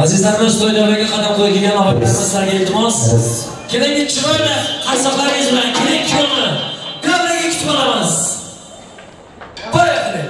Azizlarimiz, to'y davraga qadam qo'yib kelgan og'aynilarimizlarga iltimos. Keling, chiroyli qarsoqlaringiz bilan keling, kuyovni davraga kutib olamiz. Поехали!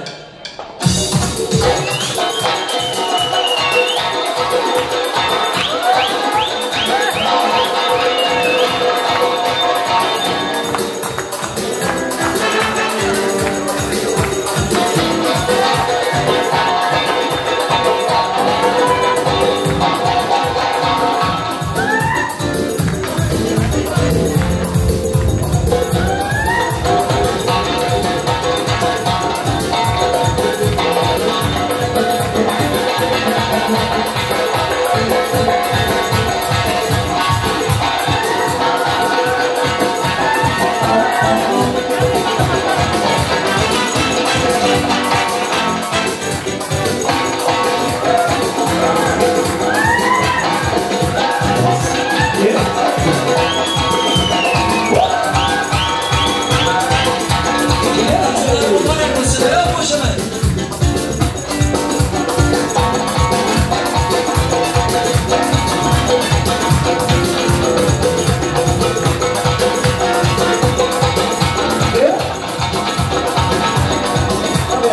Muborak bo'lsin, yo'q qo'shimay.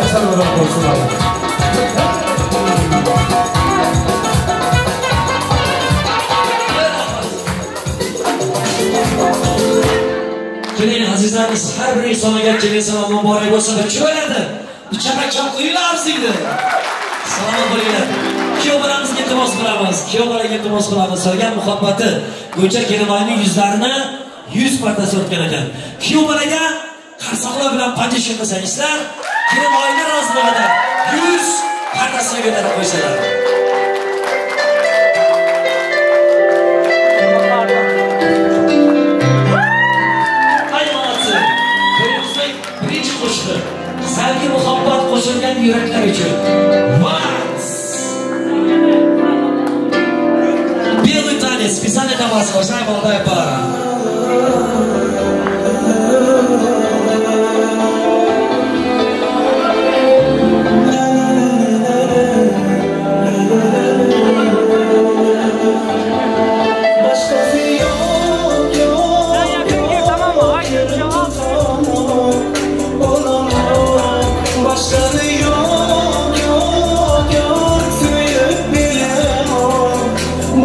Yaşar olsun abi. Keling azizlarimiz, har bir insonga kelgan salom muborak bo'lsin. Bir chiroyli bir chapak chap qo'yinglar arziydi. Salomat bo'linglar. Kuyov bolamizga iltimos qilamiz. Kuyov bolaga iltimos qilamiz. Solgan muhabbati go'cha kelinoyning yuzlarini 100 marta so'rtgan ekan. Kuyov bolaga qarsoqlar bilan panja qilsangizlar, kelinoyni roziligida 100 pardasini ko'tarib qo'ysalar. Ay молодцы. To'yimizning birinchi qo'shig'i. Sevgi muhabbat qo'shilgan yuraklar uchun. Vals. Белый танец специально для вас, уважаемая молодая пара. Başkası yok yok. Sen yakın gir, tamam mı? Haydi, cevap. Olamam. Başkanı yok yok yok. Söyleyip bilemem.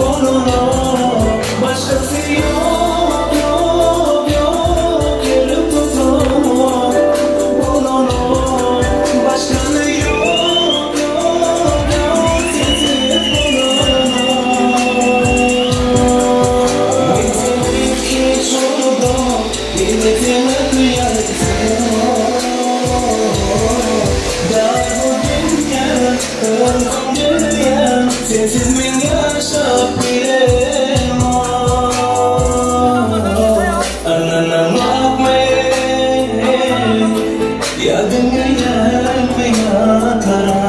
Olamam. Başkası yok yok yok. Yerim tutamam. Olamam. Başkanı yok yok yok. Sensiz olamam. Hiç oldu, milletime duyarsın. Dar bu dünya, öldüm dünya, sensiz men yaşap bilemem. Ananam ya dünya kıyatlara,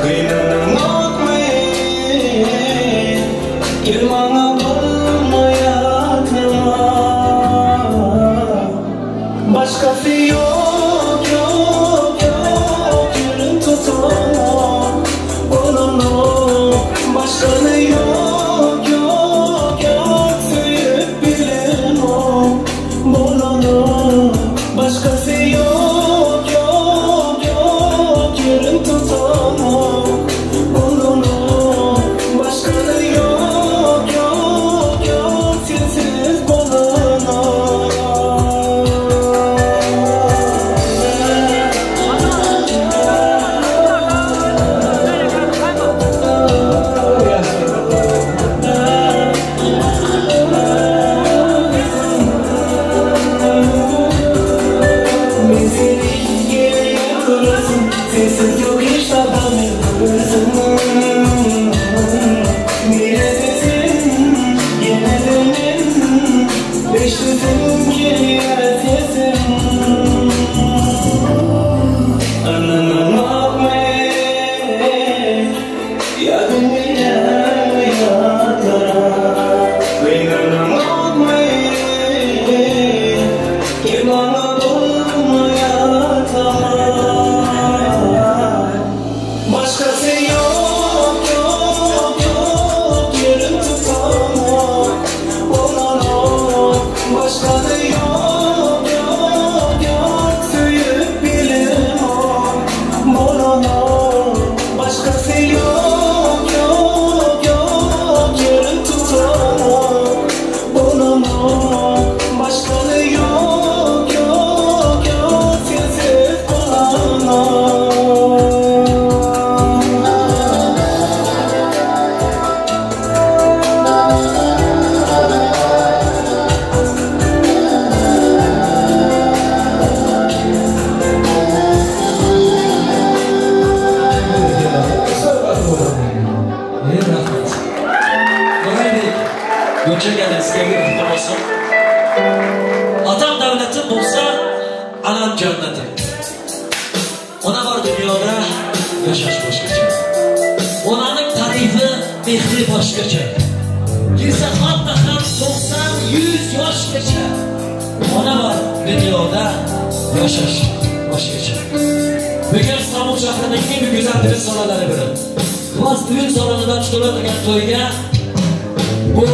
kıynanam Gel bana bulmayatma. Başkası yok yok yok. Yürüm tutamam olamam. Başkanı yok yok yok. Söyleyip bilemem olamam. Başkası yok yok yok. Yürüm tutamam olamam. Başkanı yok yok yok. Sensiz olamam. Böyle kayma. Ben seni geliyorsun, sensiz yok hiç tatamıyorsun. Neredesin, yine dönün, beşlisin ki yertesin. Ananam ya dünya yatara, Beynanam Gel bana bulmayatama. Başkası yok yok yok. Sizlerge kutlu bolsun. Atam davletim bolsa, anam cennetim. Ona bor dunyoda yashash boshqacha. Onaning tarifi, mehri boshqacha. Kirsa hatto ham 90-100 yoshgacha. Ona bor dunyoda yashash boshqacha. Bugun Istanbul shahrining eng go'zal düğün salonlari biri. Klas düğün salonidan tutiladigan to'yga bu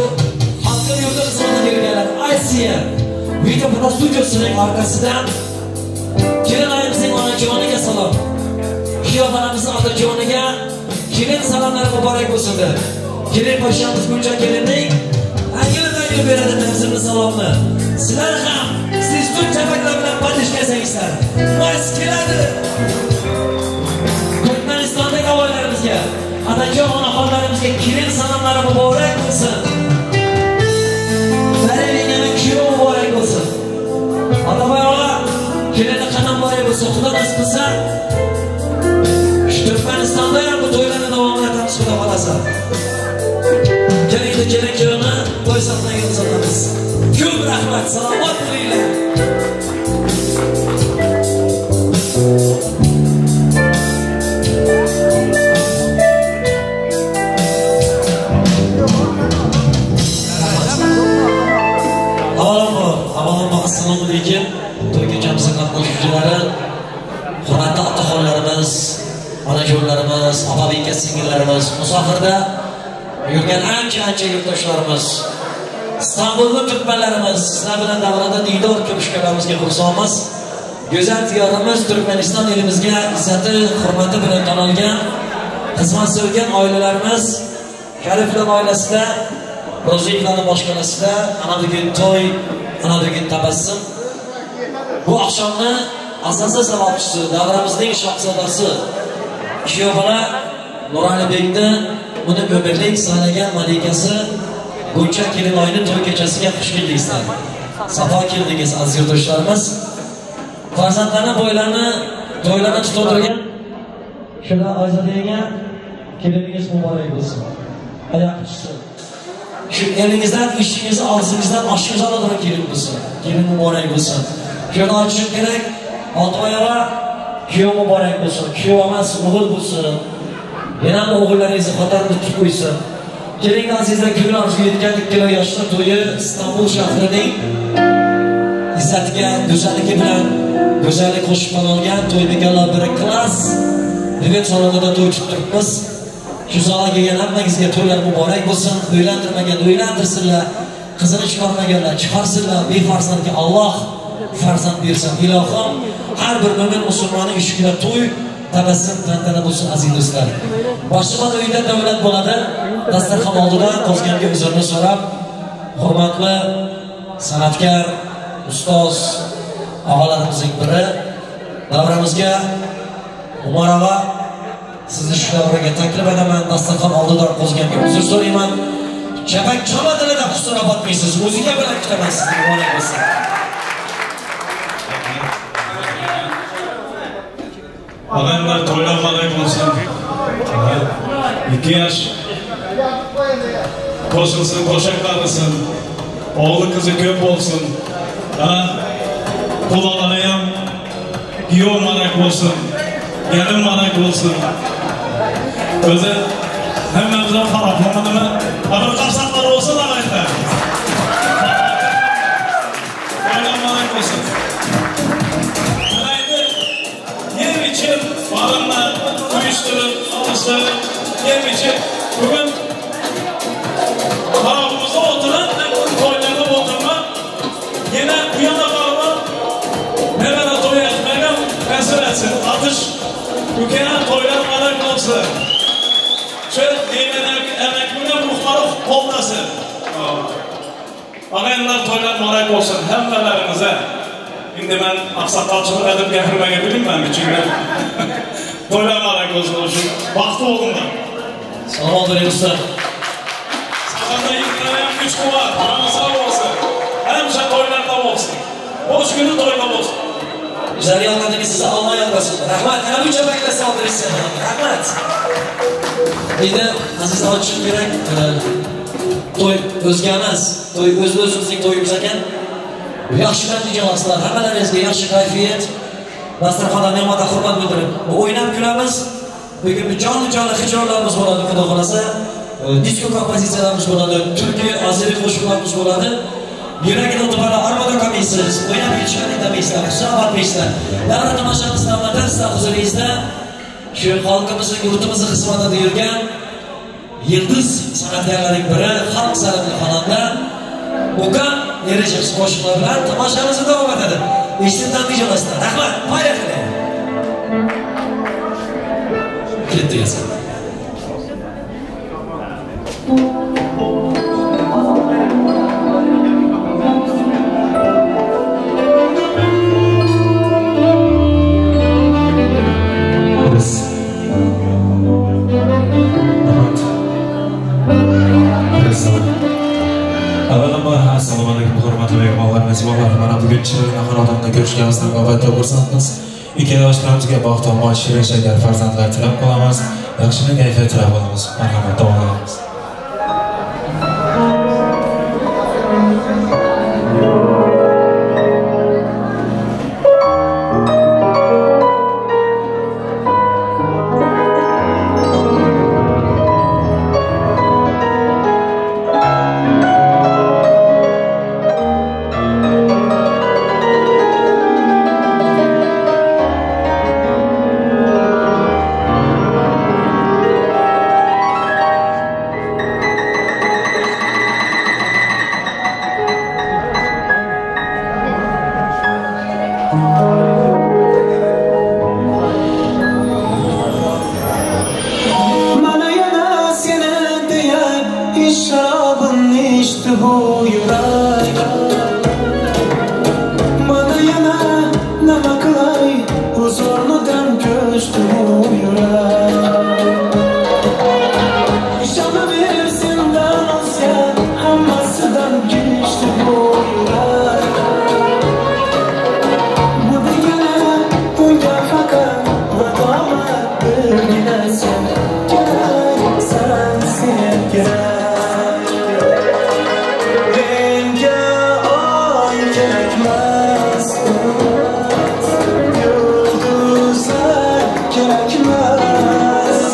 xalqning yurti xizmatida kelganlar Asiya video foto studiyasining orqasidan kelin ayimizning onajoniga salom. Kuyov onamizning otajoniga kelin salomlari muborak bo'lsin deb. Kelin poshshamiz Gulcha kelinning angil-angil beradi ta'zimli salomni. Sizlar ham siz tun chapaklar bilan padishkasangizlar. Maz keladi. Turkmanistondagi oilalarimizga, anajon onaxonlarimizga kelin salomlari muborak bo'lsin. Barelingani kuyov muborak bo'lsin. Otaboy og'a, kelini qanam muborak bo'lsin. Xudo nasib qilsa, shu Turkmanistonda ham bu to'ylarni davomini etamiz, Xudo xolasa. Keling, kelin kuyovni to'y sahnaga uzatamiz. Ko'p rahmat, salomat bo'linglar. Avvalambor, assalomu alaykum. To'y kechamizga qatnashuvchilari, hurmatli otaxonlarimiz, onajonlarimiz, opa-beka singillarimiz, musofirda yurgan ancha-ancha yurtdoshlarimiz, Istanbulda turkmanlarimiz, sizlar bilan davrada diydor ko'rishganlarimizga xursandmiz. Go'zal diyorimiz Turkmaniston elimizga izzati, hurmati bilan tanilgan, xizmat sevgan oilalarimiz, Shariflar oilasida, Ro'ziyevlarning boshqonasida ana bugun to'y, ana bugun tabassum. Bu oqshomni asosiy sababchisi, davramizning shohzodasi kuyov bola Nuralibekni uni umrlik sanagan malikasi Gulcha kelinoyning to'y kechasiga xush keldingizlar. Safo keldingiz aziz yurtdoshlarimiz. Farzandlarni bo'ylarni to'ylarni tutib o'tirgan shular Oyzodaga keliningiz muborak bo'lsin. Oyoq tushsin. Shu elingizdan, ishingizni, og'zingizdan oshingiz oladigan kelin bo'lsin. Kelin muborak bo'lsin. Shuni aytishim kerak, Oltiboy og'a, kuyov muborak bo'lsin. Kuyov emas, o'g'il bo'lsin. Yana ham o'g'illaringizni xotirni tutib qo'ysin. Keling azizlar, ko'ngil orzuga yetgan ikkala yoshlar to'yi Istanbul shahrining izzatiga, go'zalligi bilan go'zallik qo'shib qolgan to'y bekallar biri klass duet salonida to'y tutib turibmiz. Shu zalga kelgan hammangizga to'ylar muborak bo'lsin. Uylantirmagan uylantirsinlar, qizini chiqarmaganlar chiqarsinlar, befarzandga Alloh farzand bersin. Ilohim har bir mo'min musulmonning eshigida to'y, tabassum, tantana bo'lsin aziz do'stlar. Boshliqlar uyida davlat bo'ladi. Dasturxon oldida qo'zganga uzrni so'rab, hurmatli san'atkor, ustoz og'alarimizning biri davramizga Umar og'a, sizni shu davraga taklif etaman. Dasturxon oldida qo'zganga uzr so'rayman. Chapak chaladilar, husnga botmaysiz. O'ziga bilan kutaman sizni, muborak bo'lsin. Ağaylar toylar muborak bo'lsin. 2 yaş qo'shilsin, qo'shaqlansin. Oğlu kızı köp olsun. Ha? Kulaları ham kuyov muborak bo'lsin. Gelin muborak bo'lsin. O'zi hammamizdan farqlanmadimi? Bir qarsaqlar olsun ağaylar. Toylar muborak bo'lsin. Yer içip, barınlar, uyuşturup, alıştırıp, yer içip, bugün tarafımızda oturan, toylarda oturma, yine bu yana barma, ne kadar toy etmeye nasip etsin. Atış, ülkenin toylar muborak olsun. Şöyle emeklinin ruhları kollasın. Ağaylar toylar muborak olsun hemmelerinize. Şimdi ben aksakalçılık edip getirmeye bileyim ben çünkü. Toylar muborak olsun. Şu baktı oldum da. Sağ olun usta. Sağında yıkılayan güç kuvvet, canı sağ olsun. Hemşe toylarda olsun. Boş günü toyda olsun. Güzel yolladınız size, Allah yollasın. Rahmat, ana bu çabakla saldırırsın. Rahmat. Endi aziz aytishim kerak, To'y o'zga emas, to'y o'z o'zimizning to'yimiz ekan. Yaxshidan ijozatlar, hammalaringizga yaxshi kayfiyat, dasturxonda ne'matga hurmat bildirib, o'ynab kulamiz. Bugun jonli-jonli hijronlarimiz bo'ladi, Xudo xolasa. Disko kompozitsiyalarimiz bo'ladi, turkiy, azeri qo'shiqlarimiz bo'ladi. Yuragida o'tibara armada qolmaysiz, o'ynab ketishganing demaysizlar, hisob etmaysizlar. Davra tomoshamiz navbatda sizlar huzuringizda shu xalqimizning, yurtimizni xizmatida yurgan yildiz san'atkorlarning biri, xalq san'ati xonanda Ukam Erejep qo'shiqlar bilan tomoshamizni davom etadi. Eshitib ijozatlar. Rahmat, поехали. Ketdik esa. Biz Rahmat. Biz Avvalambor assalomu alaykum hurmatli mehmonlar, mezbonlar. Mana bugun chiroyli xonadonda ko'rishganimizdan albatta xursandmiz. Ikkala yoshlarimizga baxt, omad, shirin shakar farzandlar tilab qolamiz. Yaxshi kayfiyat tilab qolamiz. Marhamat, davom etamiz. Mana yana seni deya sharobimni ichdi bu yurak. Mana yana nima qilay, o'z o'rnidan ko'chdi bu yurak. Ishonaver sendan o'zga hammasidan kechdi bu yurak. Bu degani unga faqat vadomat birgina sen keraksan, sen kerak. Menga oy kerakmas, yulduzlar kerakmas,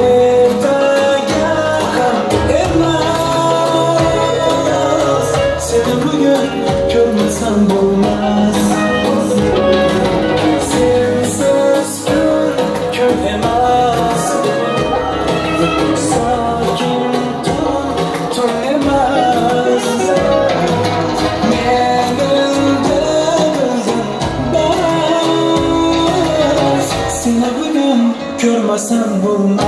ertaga ham emas. Seni bugun ko'rmasam bo'lmas. Sensiz kun kun emas, sokin tun tun emas. Men endi bildim bas, seni bugun ko'rmasam bo'lmas.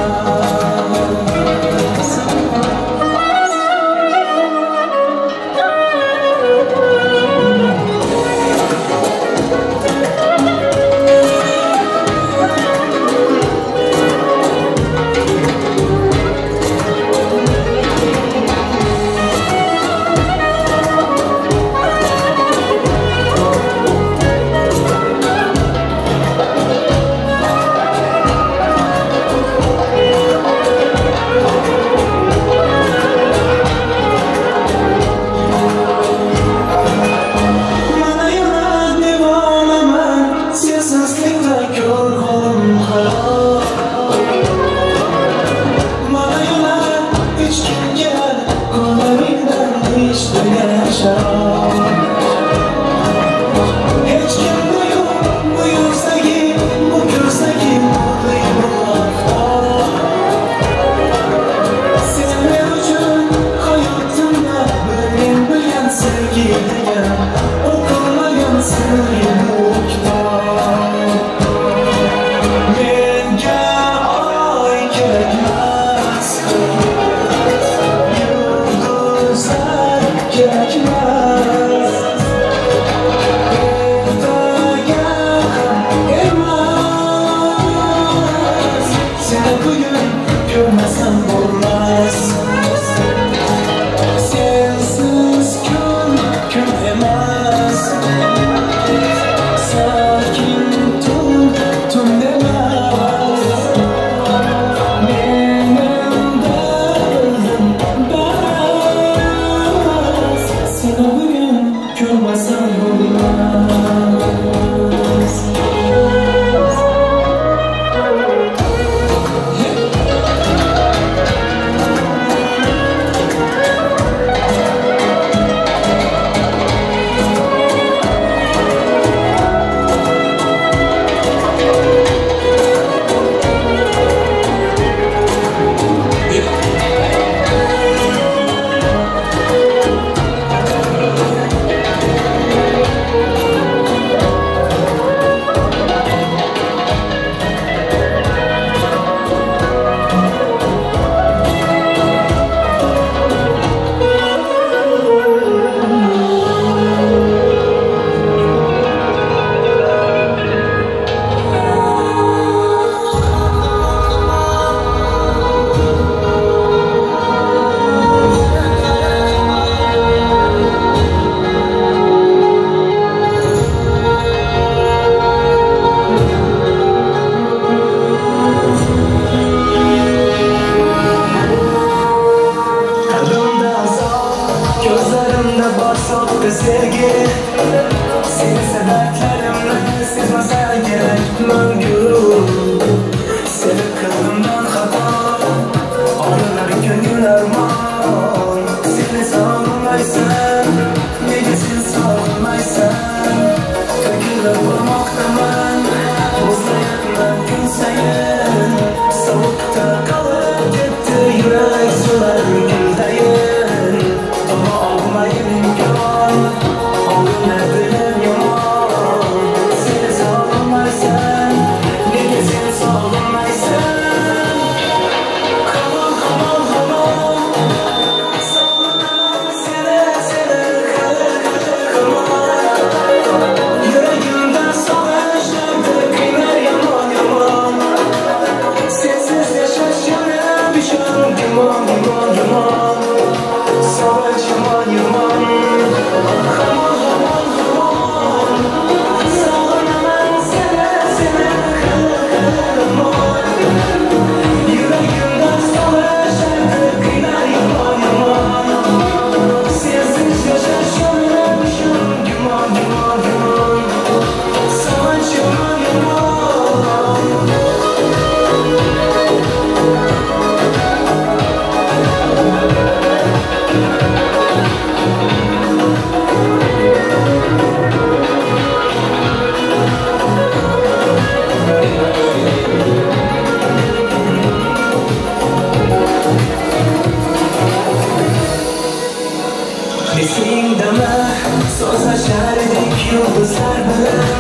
So'zlashar edik yulduzlar bilan,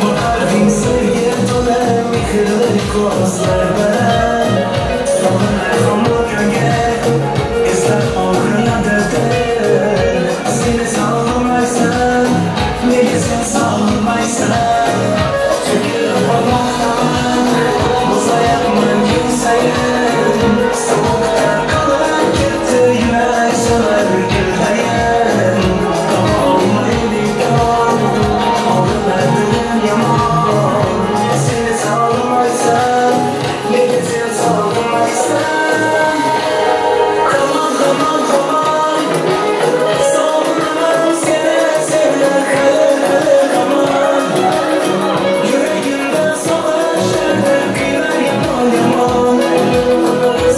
Boqardim sevgi to'la mehrli ko'zlar bilan. Sog'inar hammaga eslab og'rinadi dil. Seni sog'inmaysan, nega sen sog'inmaysan? To'kilib qolmoqdaman, muzlayapman kun sayin. Sovuqda qolib ketdi yurak so'nar guldayin. Topa olmaylik og'rinar dilim yomon. Seni sog'inmaysan, nega sen sog'inmaysan? Come on, come on, come on. Sog'inaman seni, seni hali, hali hamon. Yuragimda sog'inishlar qiynar yomon, yomon.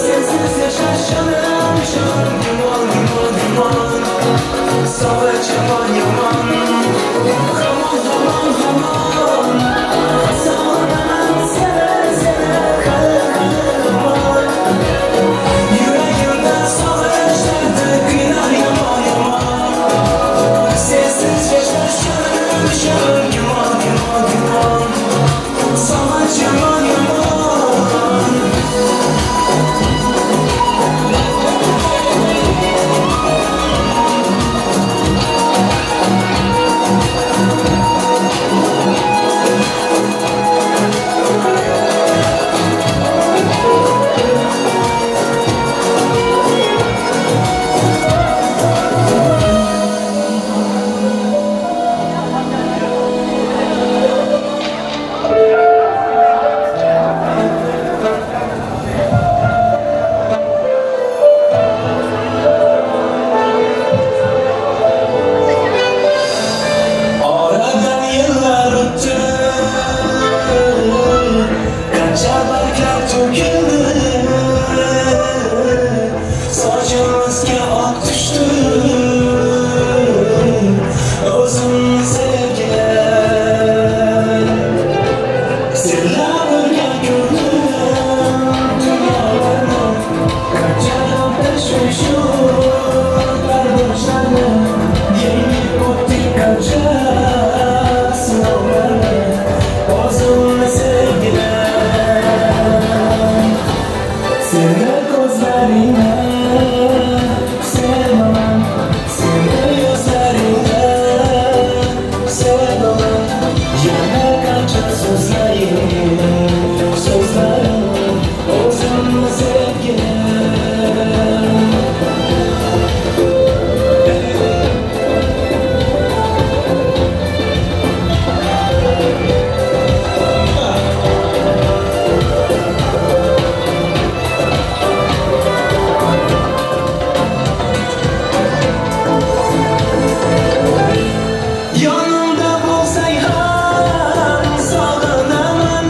Sensiz yashash jonim, jon gumon, gumon, gumon. Sog'inch yomon, yomon. Come on, come on, come on. Sog'inaman seni, seni hali, hali hamon. Yuragimda sog'inishlar qiynar yomon, yomon. Sensiz yashash jonim, jon gumon, gumon, gumon. Sog'inch yomon, yomon. Oradan yıllar öttü, qancha barglar to'kildi, sochimizga oq tushdi, o'zimni sevgan. Senlar birga ko'rdim dunyolarni, qanchadan tashvishu bardoshlarni, yengib o'tdik qancha sinovlarni, o'zimni sevgilar. Seni ko'zlaringda sevaman, seni yuzlaringda sevaman. Yana qancha so'zlayin, so'zlarim, o'zimni sevgilar. Yanımda bo'lsang ham sog'inaman,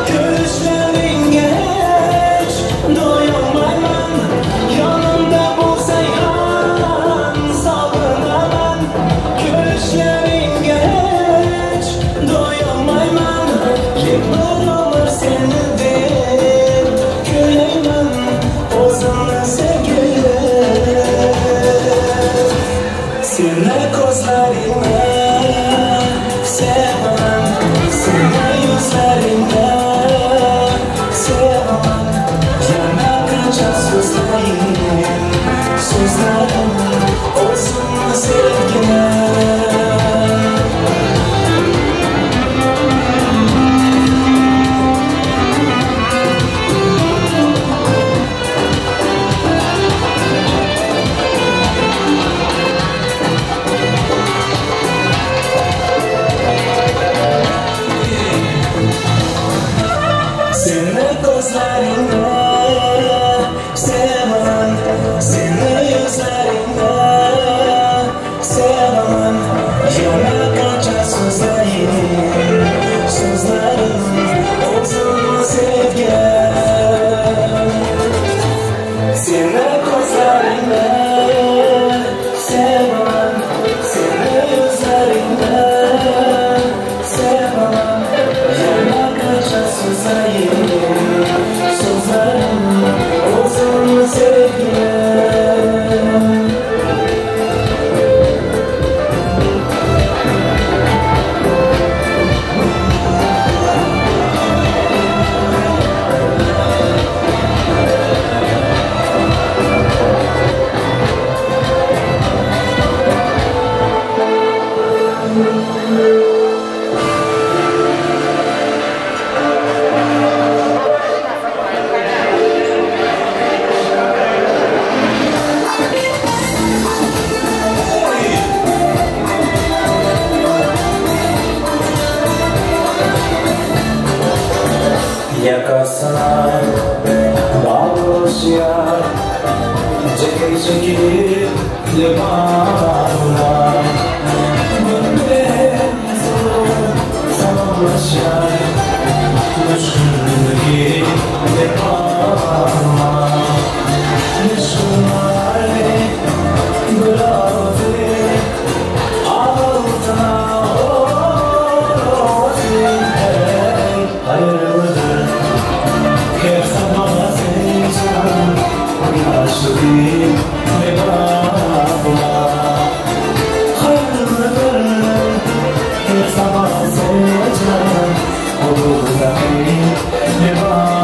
ko'rishlaringga hech do'yolmayman. Yonimda bo'lsang ham sog'inaman, ko'rishlaringga hech do'yolmayman. Lek bir umr seni deb kuylayman, o'zimni sevgilim. Seni ko'zlaringda sevaman, seni yuzlaringda sevaman. Yana qancha so'zlayin, so'zlarim, o'zimni sevgilim. Seni ko'zlaringda sevaman, seni yuzlaringda sevaman. Yana qancha so'zlayin, so'zlarim, o'zimni sevgan. Seni ko'zlaringda sevaman, seni yuzlaringda sevaman. Yana qancha so'zlayin, so'zlarim, o'zimni sevgilim. Salamlaşýar Çekip çekip lebabyna Gün bilen soň salamlaşýar Düşgünligi lebabyna Düşgünleri gül agzy Altyn horozy Eý haýyrlydyr Her sabah sen Güneşli lebabyma Haýyrlydyr her sabah sen Gülgüli lebabyma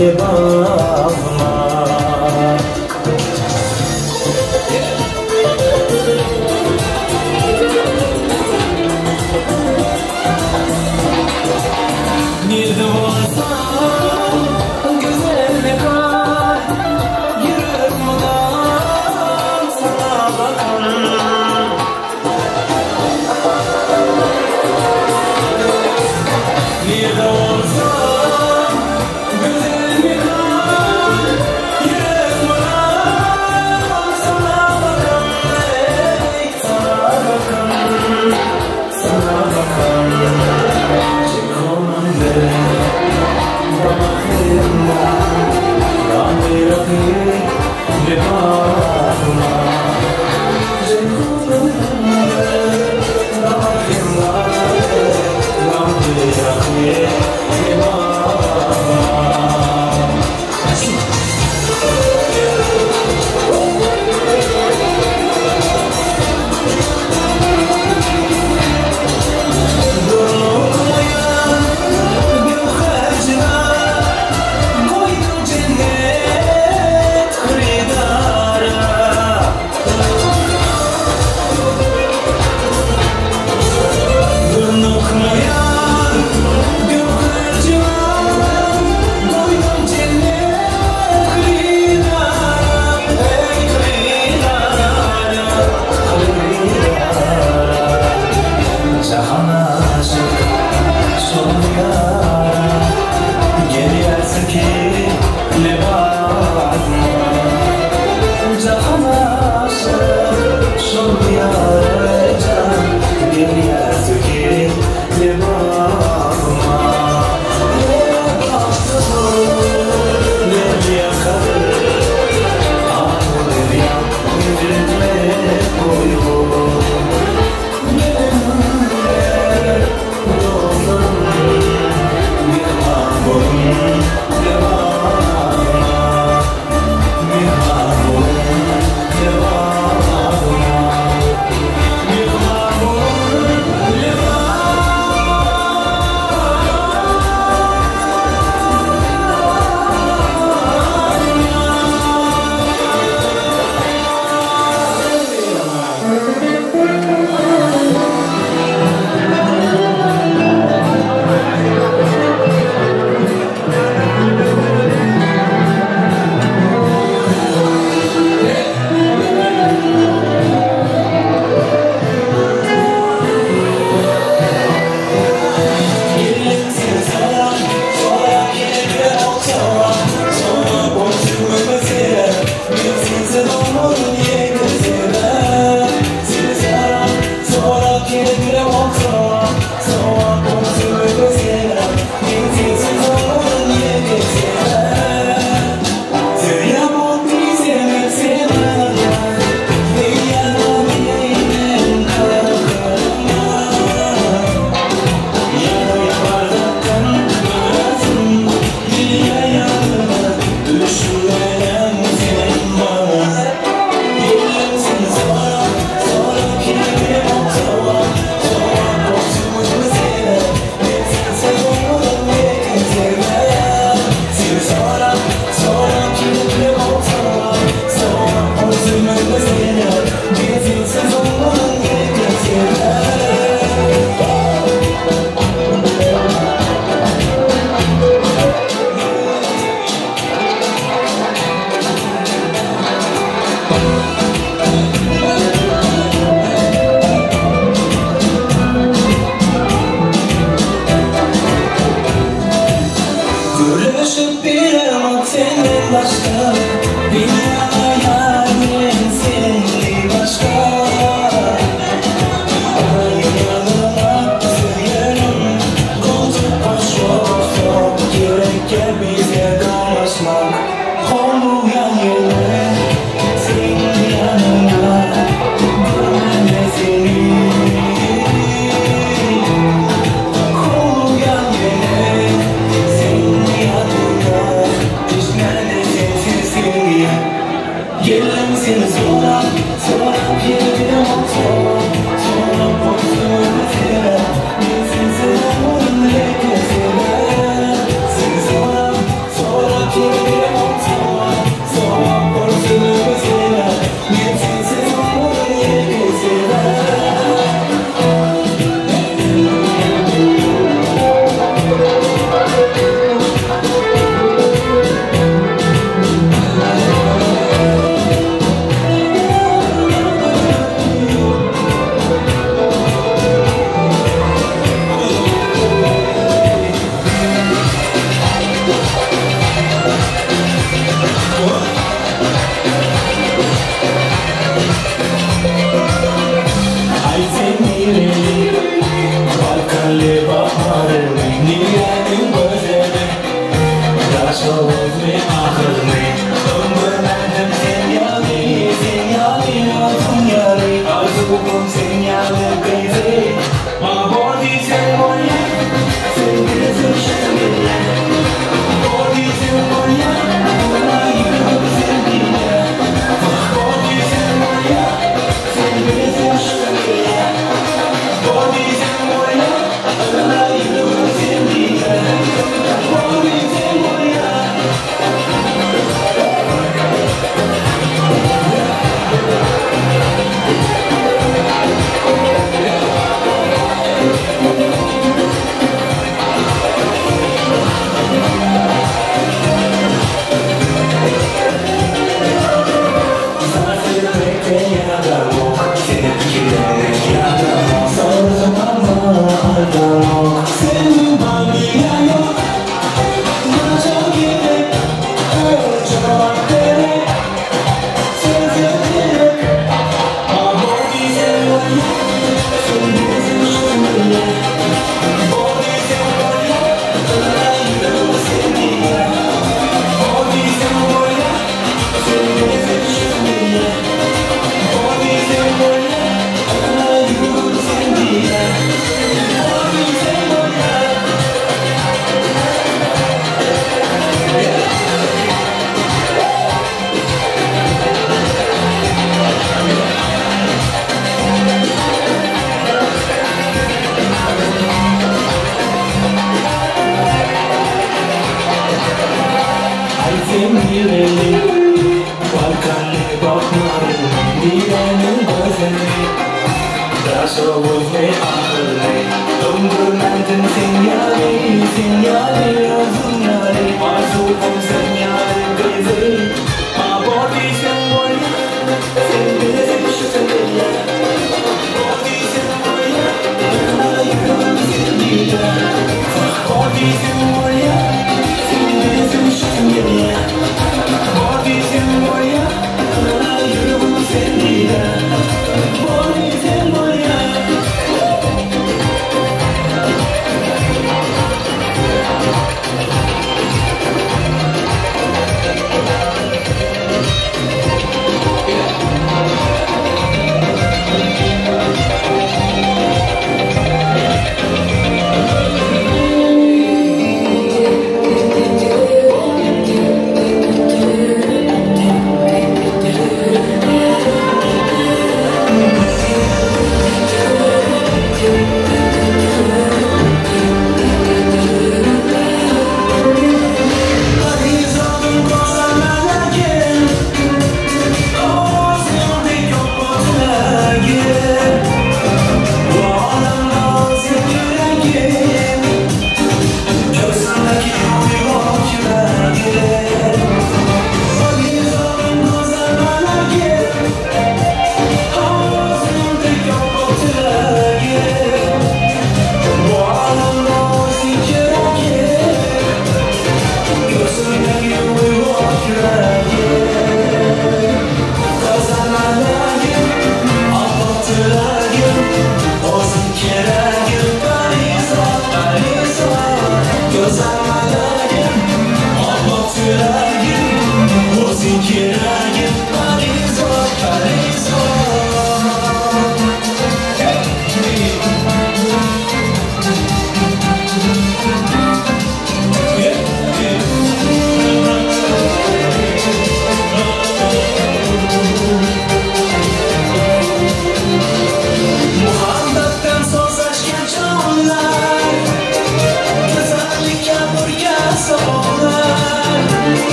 Lebabıma Nirde olsam güzel kar Yürek mudam sana bakan Nirde olsam güzel kar Yürek mudam sana bakan Ey sana bakan Sana bakan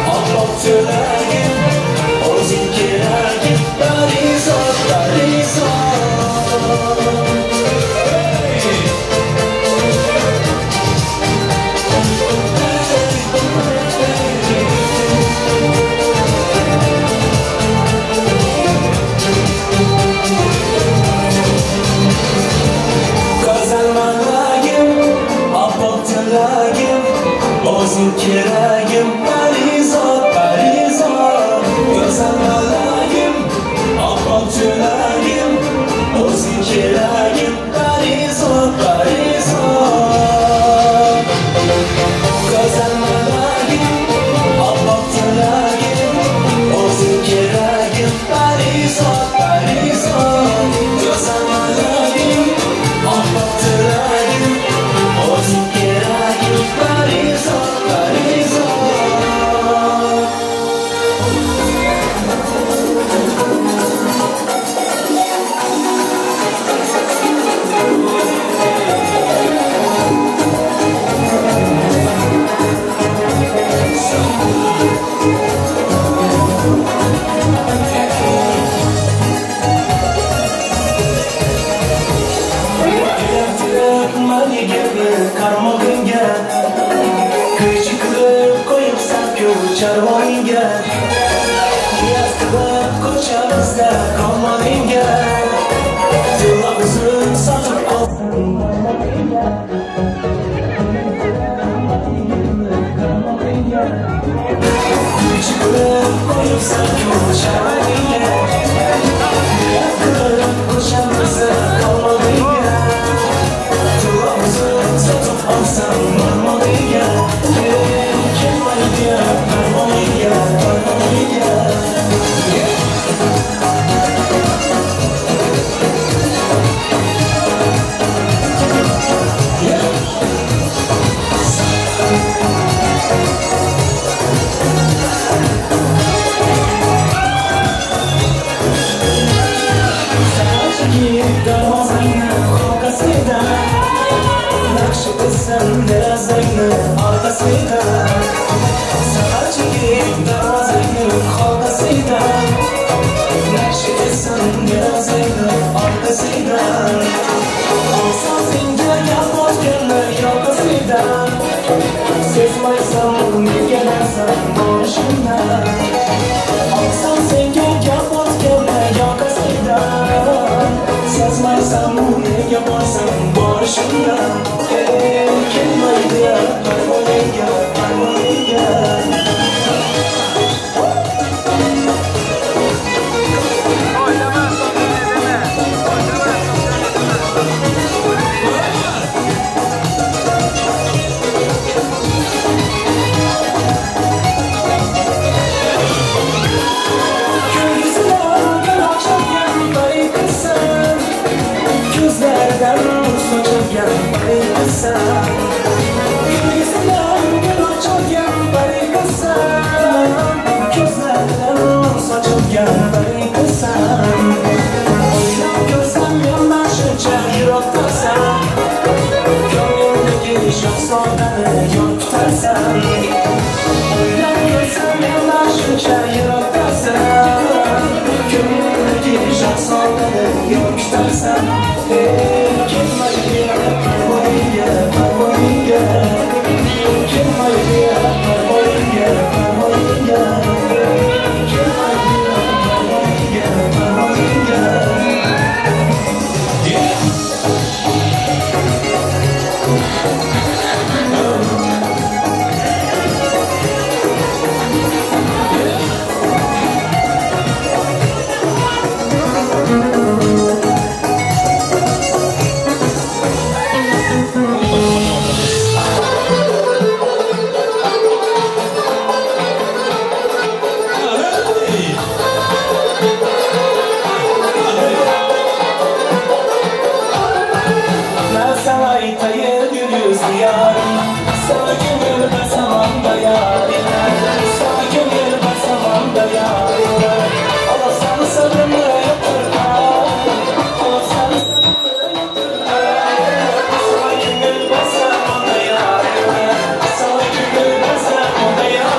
Oppoq tilagim, Karvoningga. Niyat qilib ko'chamizda qolmadingga. Tilla uzuk sotib olsam Kuychi qilib qo'yibsan-ku chamaningga. Niyat qilib ko'chamizda qolmadingga. Tilla uzuk sotib olsam bormadingga. Ey, kelmaydi parvoyingga, parvoyingga. Darvozangni orqasida naqsh etsam derazangni orqasida. Sahar chekib darvozangni orqasida naqsh etsam derazangni orqasida. Olsam senga gap otganni yoqasidan, sezmaysan nega narsan borishimdan. Olsam senga gap otganni yoqasidan, sezmaysan nega borsam borishimdan. Ey, kelmaydi parvoyingga, parvoyingga. Oynama, deme. Oynama, deme. Ko'zlar gul ochilgan pari qizsan, ko'zlardan nur sochilgan pari qizsan. Ko'zlar gul ochilgan pari qizsan, ko'zlardan nur sochilgan pari qizsan. O'ylab ko'rsam mendan shuncha yiroqdasan, ko'nglimdagi shahzodani yor kutarsan. O'ylab ko'rsam mendan shuncha yiroqdasan, ko'nglimdagi shahzodani yor kutarsan. Ey, kelmaydi parvoyingga, parvoyingga. Kelmaydi parvoyingga, parvoyingga. Kelmaydi parvoyingga, parvoyingga. Ben sana aytayım gül yüzlü yarim, sana gönül basamam da yarim. Sana gönül basamam da yarim. Allah sana sabrımı yaptırma, Allah sana sabrımı yaptırma. Sana gönül basamam da yarim, sana gönül basamam da yarim.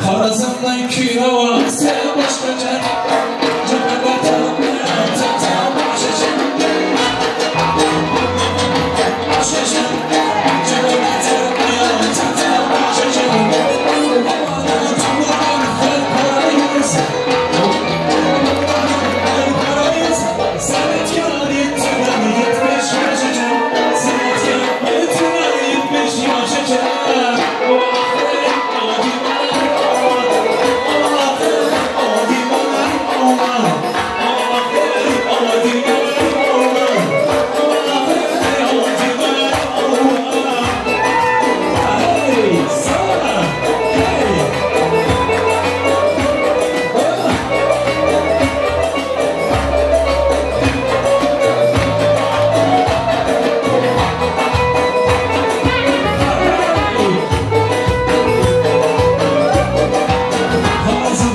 Xorazmdan kuylava sen boshqacha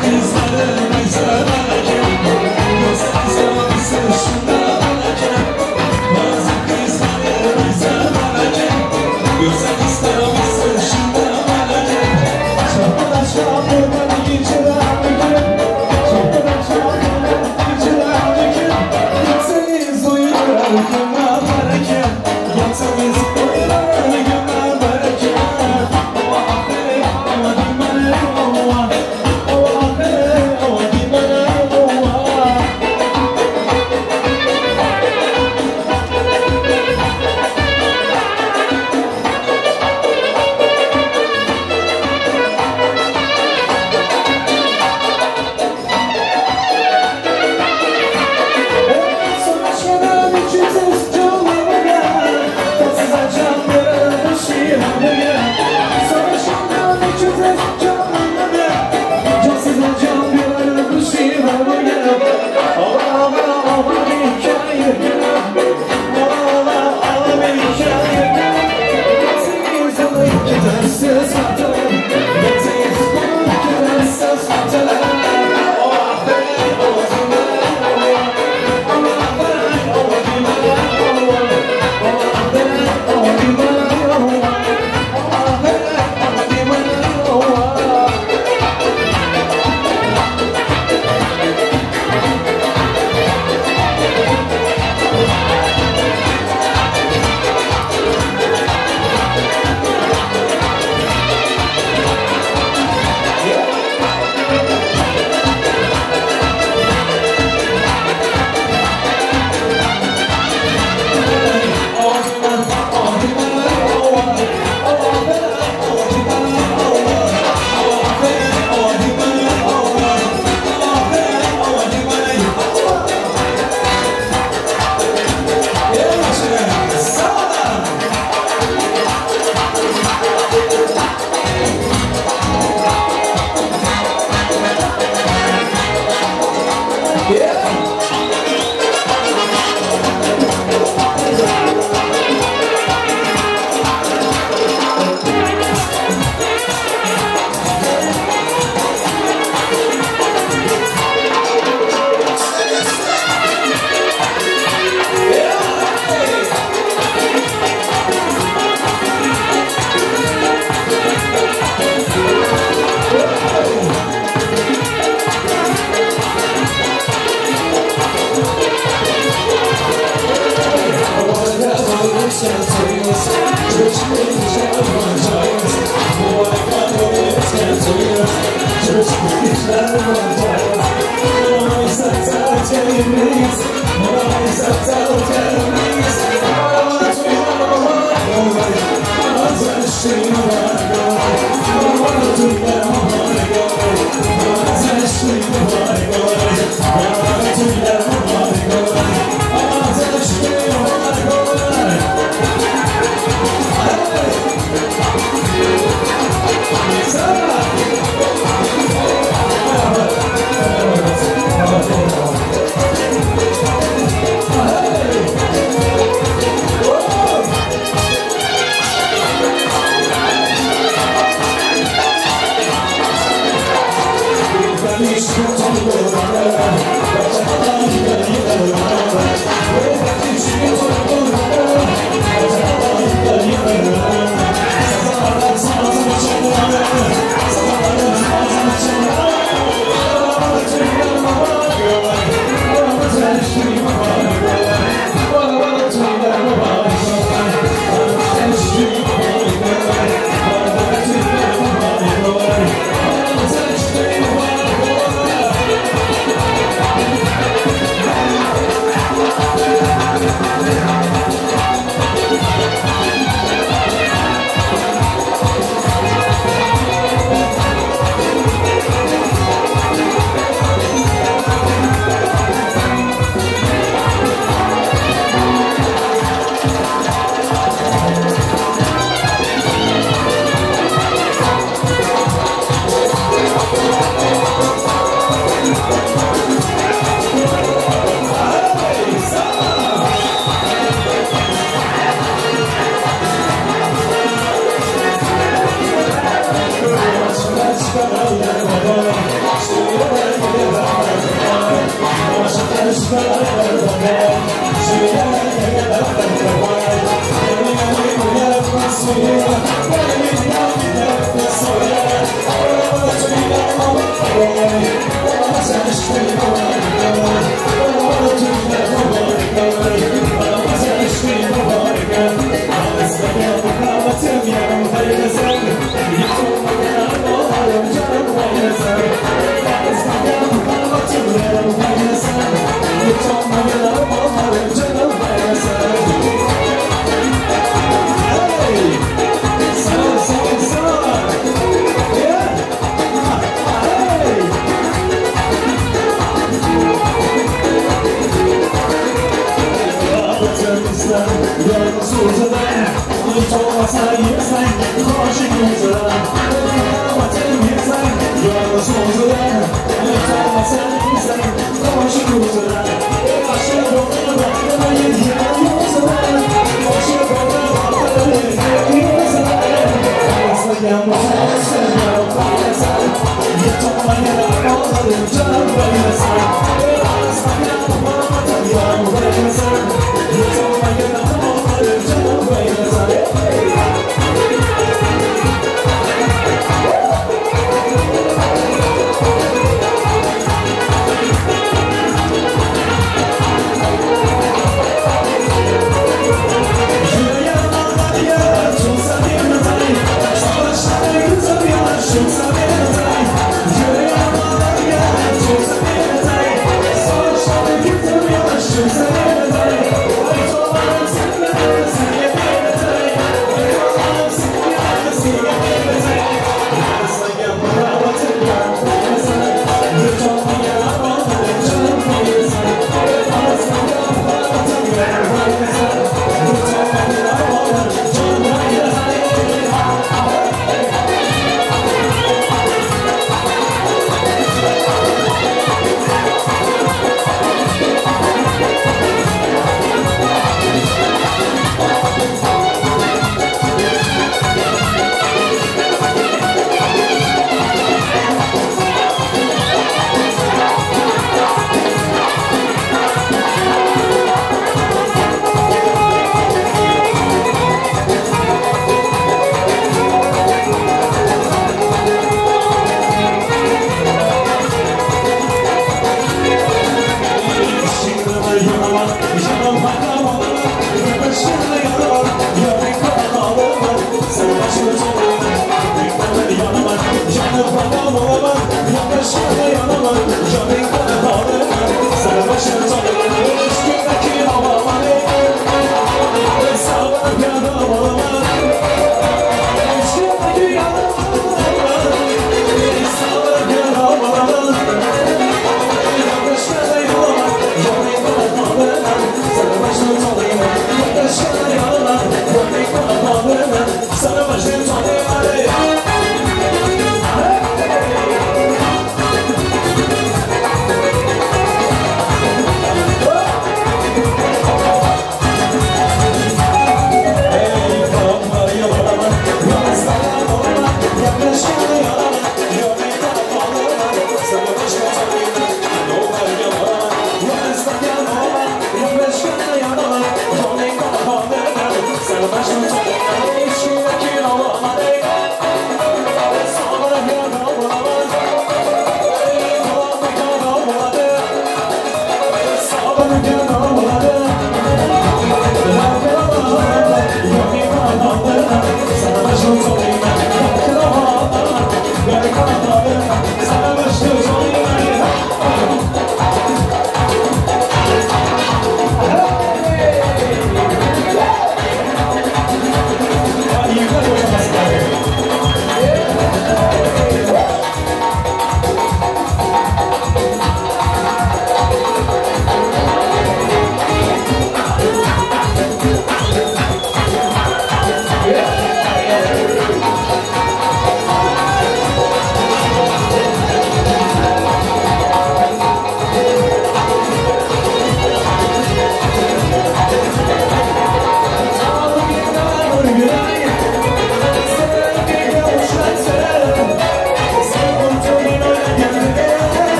Kızları mezara.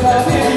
Bye.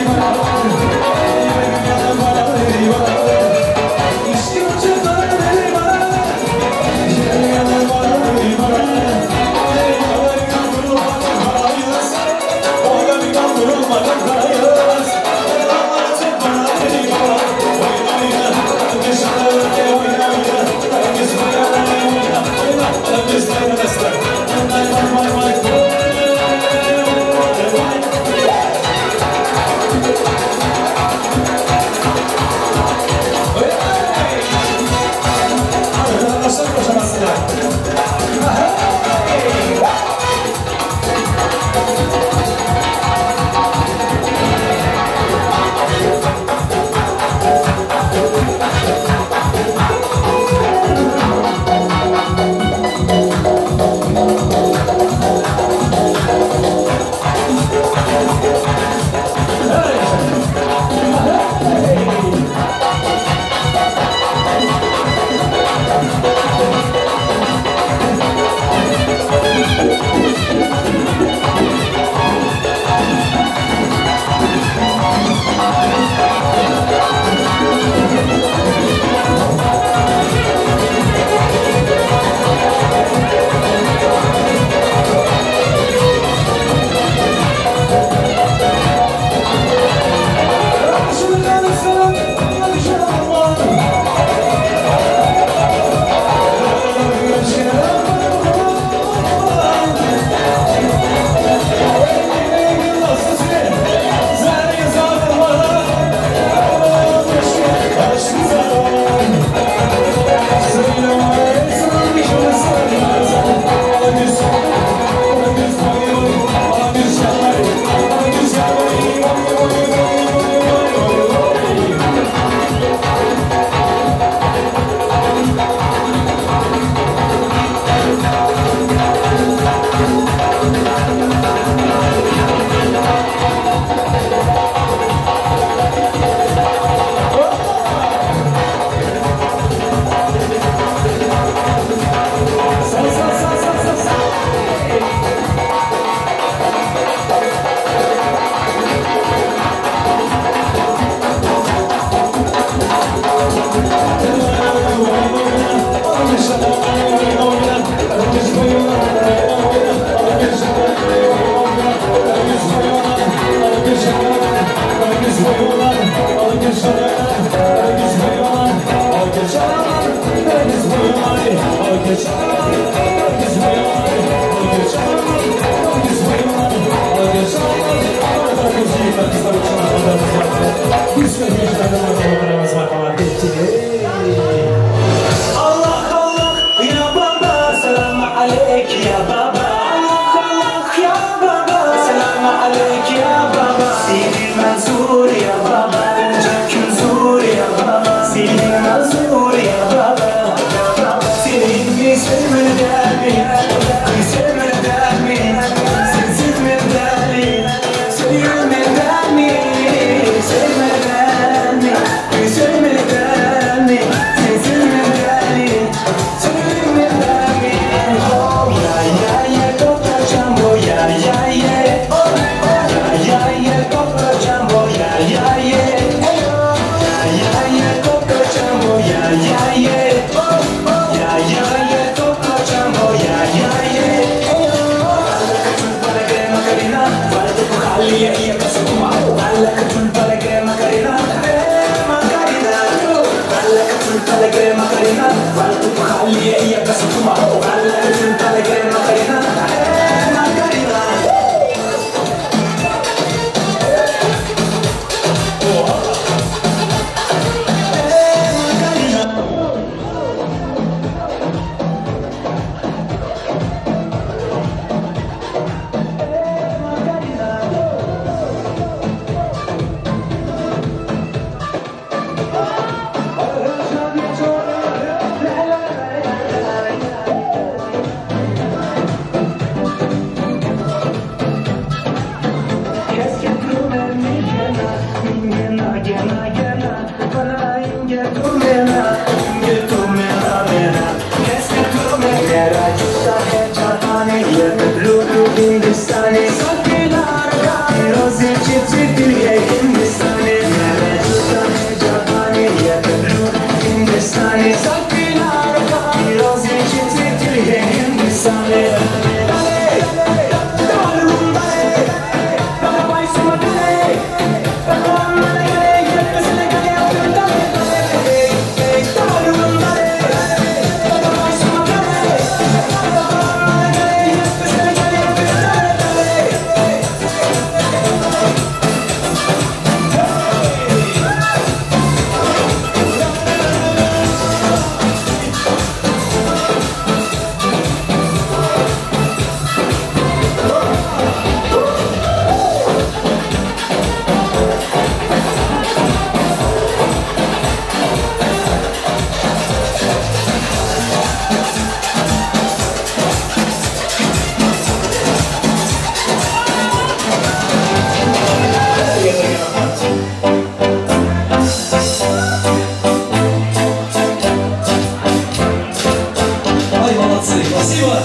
Ай, молодцы, спасибо.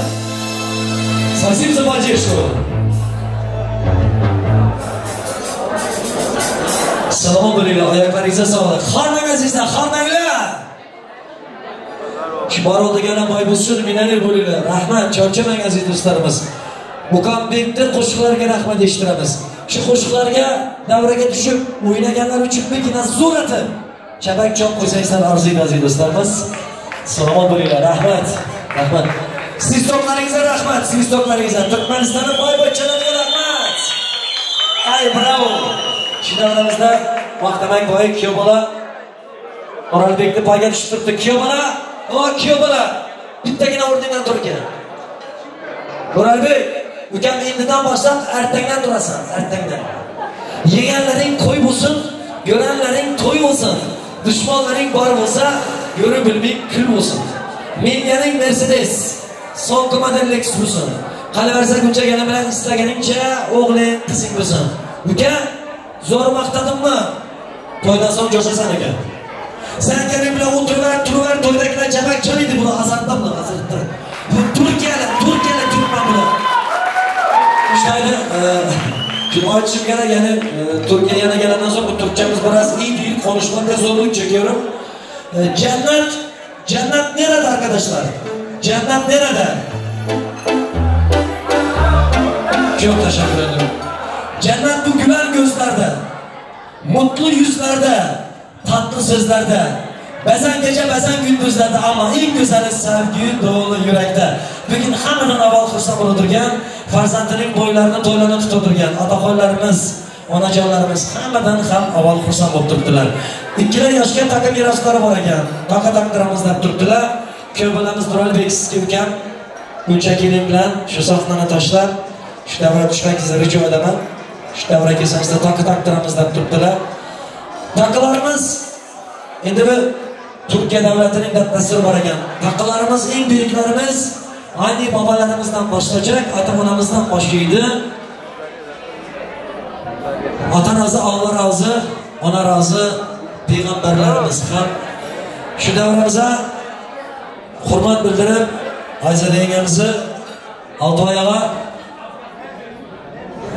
Спасибо за поддержку. Salomat bo'linglar, oyoqlaringizga sog'lik. Xormang azizlar, xormanglar. Shu boradiganlar boy bo'lsin, millioner bo'linglar. Rahmat, charchamang aziz do'stlarimiz. Muqambekni qo'shiqlariga rahmat eshittiramiz. Shu qo'shiqlarga davraga tushib o'ynaganlar uchun birgina zo'r atib chapak chop qo'ysangizlar arziydi aziz do'stlarimiz. Salomat bo'linglar, rahmat. Rahmat. Svistoklaringizga rahmat, svistoklaringizga. Turkmanistonning boy-boychalariga rahmat. Ay, bravo. Shu davramizda maqtamang boy kuyov bola Oralbekni payga tushib turibdi. Kuyov bola, o kuyov bola. Bittagina o'rningdan turgin. Oralbek, ukam endidan boshlab ertangdan turasan, ertangdan. Yeganlaring qo'y bo'lsin, ko'ranlaring to'y bo'lsin. Dushmanlaring bor bo'lsa, ko'rib bilmay kul bo'lsin. Minganing Mercedes, so'nggi model Lexus bo'lsin. Qalaversa kunchagani bilan istaganingcha o'g'ling, qizing bo'lsin. Uka, zo'r maqtadimmi? To'ydan so'ng jo'shasan ekan. Sen keling bilan o'tiraver, turaver, to'ydagilar chapak chalaydi buni azartda buni, azartda. Bu Turkiyalik, Turkiyalik turkman bular. Shaydi, şunu aytishim kerak, ya'ni Turkiya yana kelgandan so'ng bu turkchamiz biraz iyi değil, konuşmakta zorluk çekiyorum. Cennet, cennet nerede arkadaşlar? Cennet nerede? Çok teşekkür ederim. Cennet bu gülen gözlerde, mutlu yüzlerde, tatlı sözlerde, bazen gece bazen gündüzlerde ama eng go'zali sevgi dolu yürekte. Bugün hammadan avval xursand bo'lib turgan, farzandining bo'ylarini to'ylarini tutib turgan otaxonlarimiz, onajonlarimiz hammadan ham avval xursand bo'lib turibdilar. Ikkilar yoshga taqa meroslari bor ekan, taqa taqdiramiz deb turibdilar. Kuyov bolamiz Nuralbek sizga ukam buncha keling bilan shu sahnani tashlab, shu davra tushmangizni rijo etaman. Shu davra kelsangizda taqa taqdiramiz deb turibdilar. Taqalarimiz endi bu Turkiya davlatining dasturi bor ekan. Taqalarimiz eng buyuklarimiz ayni bobolarimizdan boshlayjak, ota-onamizdan boshlaydi. Ota rozi, Alloh rozi, ona rozi, payg'ambarlarimiz ham shu davramizga hurmat bildirib, Ayzada yengamizni Oltoy og'a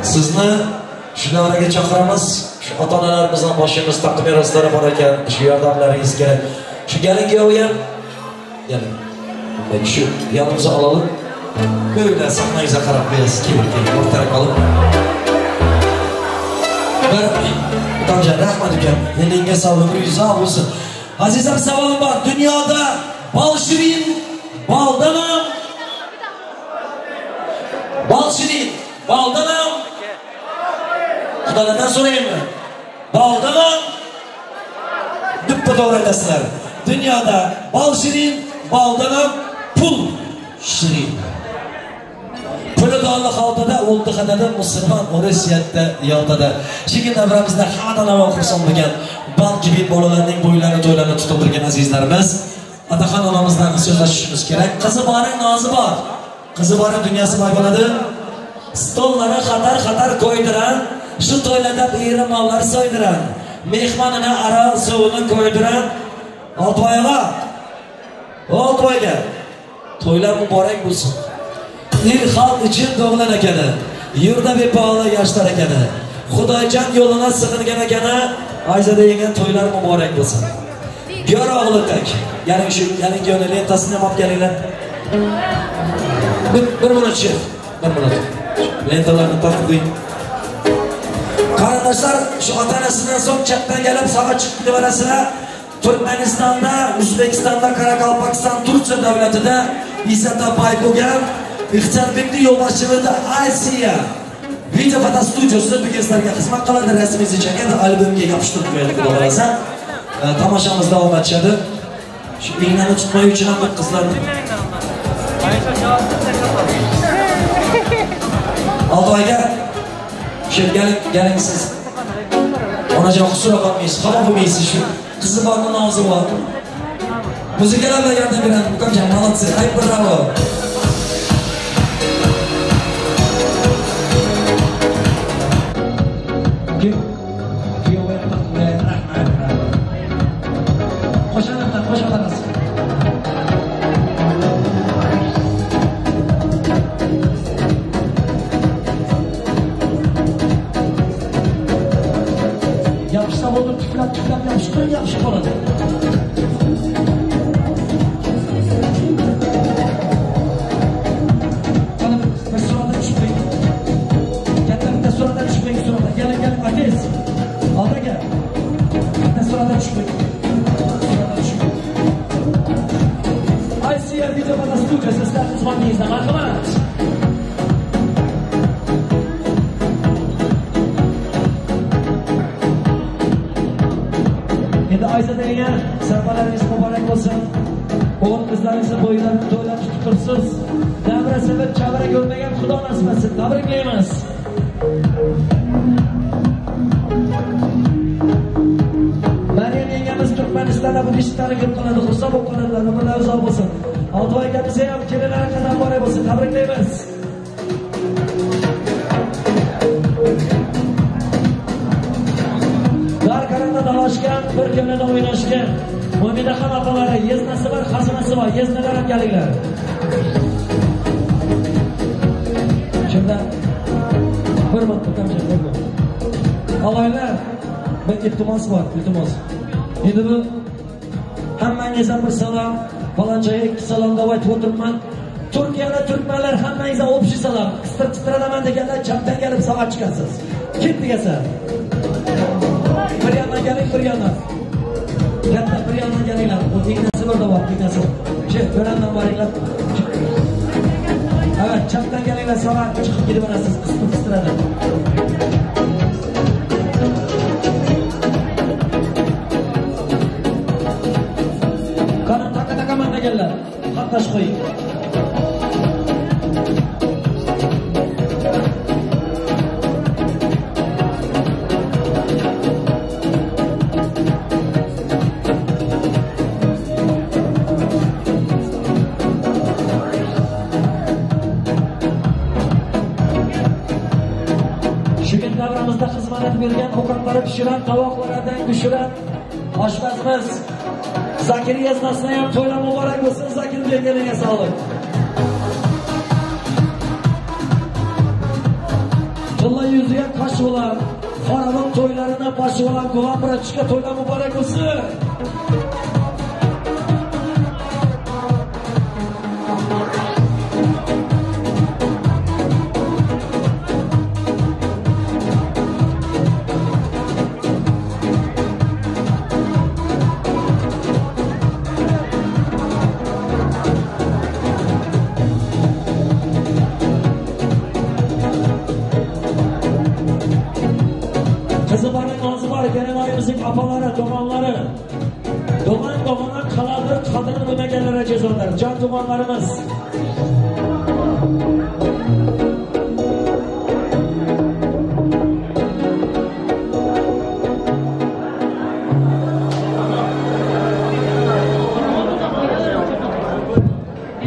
sizni shu davraga chaqiramiz. Shu ota-onalarimizdan boshimiz taqdim meroslari bor ekan, shu yordamlaringiz kerak. Shu kelin kuyovi ham keling. Demak, shu yonimizga olalım. Böyle sahnangizga qarab qo'yasiz, kelin, kelin, o'rtaroq olib. Bir ukamjon, rahmat ukam. Elinga sog'lik, umringiz uzoq bo'lsin. Azizlar, savolim bor. Dunyoda Bal şirin, baldanam. Bal şirin, baldanam. Xudolardan so'raymi? Baldanam. Duppa to'g'ri aytasizlar. Dunyoda bal shirin, baldanam pul shirin. Puli donli xaltada, o'ldi xatada, musulmon O'risiyatda yotada. Shu davramizda hammadan avval xursand bo'lgan bal gibi bolalarning bo'ylarini, to'ylarini tutib o'tirgan azizlarimiz, otaxon onamizdan so'zlashishimiz kerak. Qizi boring nozi bor. Qizi boring dunyosi boy bo'ladi. Stollari xatar-xatar qo'ydiran, shu to'ylarda eri mollar so'ydiran, mehmonini aral suvini qo'ydiran. Oltiboyga, Oltiboyga to'ylar muborak bo'lsin. El xalq uchun tug'ilgan ekani, yurda bepoyon yoshlar ekani, Xudoyjon yo'lina sig'ingan ekani, Ayzada yegan to'ylar muborak bo'lsin. Gör o'g'li tak. Yaring shu, yaring yo'ni lentasini ham olib kelinglar. Bir minut shef, bir minut. Lentalarni tortib qo'ying. Qarindoshlar, shu ota-onasidan so'ng chapdan kelib sog'a chiqib devarasizlar. Turkmanistonda, O'zbekistonda, Qoraqalpog'iston, Turkiya davlatida Izzat Apay bo'lgan Ixtiyorbekning yo'lboshchiligida Asiya video foto studiyasi bugun sizlarga xizmat qiladi, rasmingizni chekadi, albomga yopishtirib qo'yadi, xudo xolasa. Tomoshamiz davom etadi. Shu ignani tutmay uchun ham qizlarni. Oltiboyga shu keling, keling siz. Onajon husur qolmaysiz, xafa bo'lmaysiz shu. Qizi borni nozi bor. Muzikalar bilan yordam beradi, ukamjon, молодцы, ay bravo. İltimos bor, iltimos. Endi bu hammangizga bir salom, falonchaga ikki salom deb aytib o'tiribman. Turkiyada turkmanlar hammangizga общий salom. Qistir qistiranaman deganlar chapdan kelib soat chiqasiz. Ketdik esa. Bir yondan keling, bir yondan. Katta bir yondan kelinglar. Bu ignasi bir bor, ignasi. Shu bir yondan boringlar. Evet, chapdan kelinglar, soat chiqib ketib borasiz, qistir qistiradi. Taş qo'ying. Shu kun davramizda xizmat bergan ovqatlari pishiran, tovoqlardan tushiran oshpazimiz Zakir yeznasine ham to'ylar muborak bo'lsin. Zakir berganiga sog'lik. Tilla yuziga qosh bo'lar, Xorazm to'ylarini boshi bo'lar, Guvam Bratishka to'ylar muborak bo'lsin. nozi bor, kelinoyimizning opalari, to'g'onlari. Tug'an tug'anlar qaladir, qadrini bilmaganlar azizlar, jon tug'anlarimiz.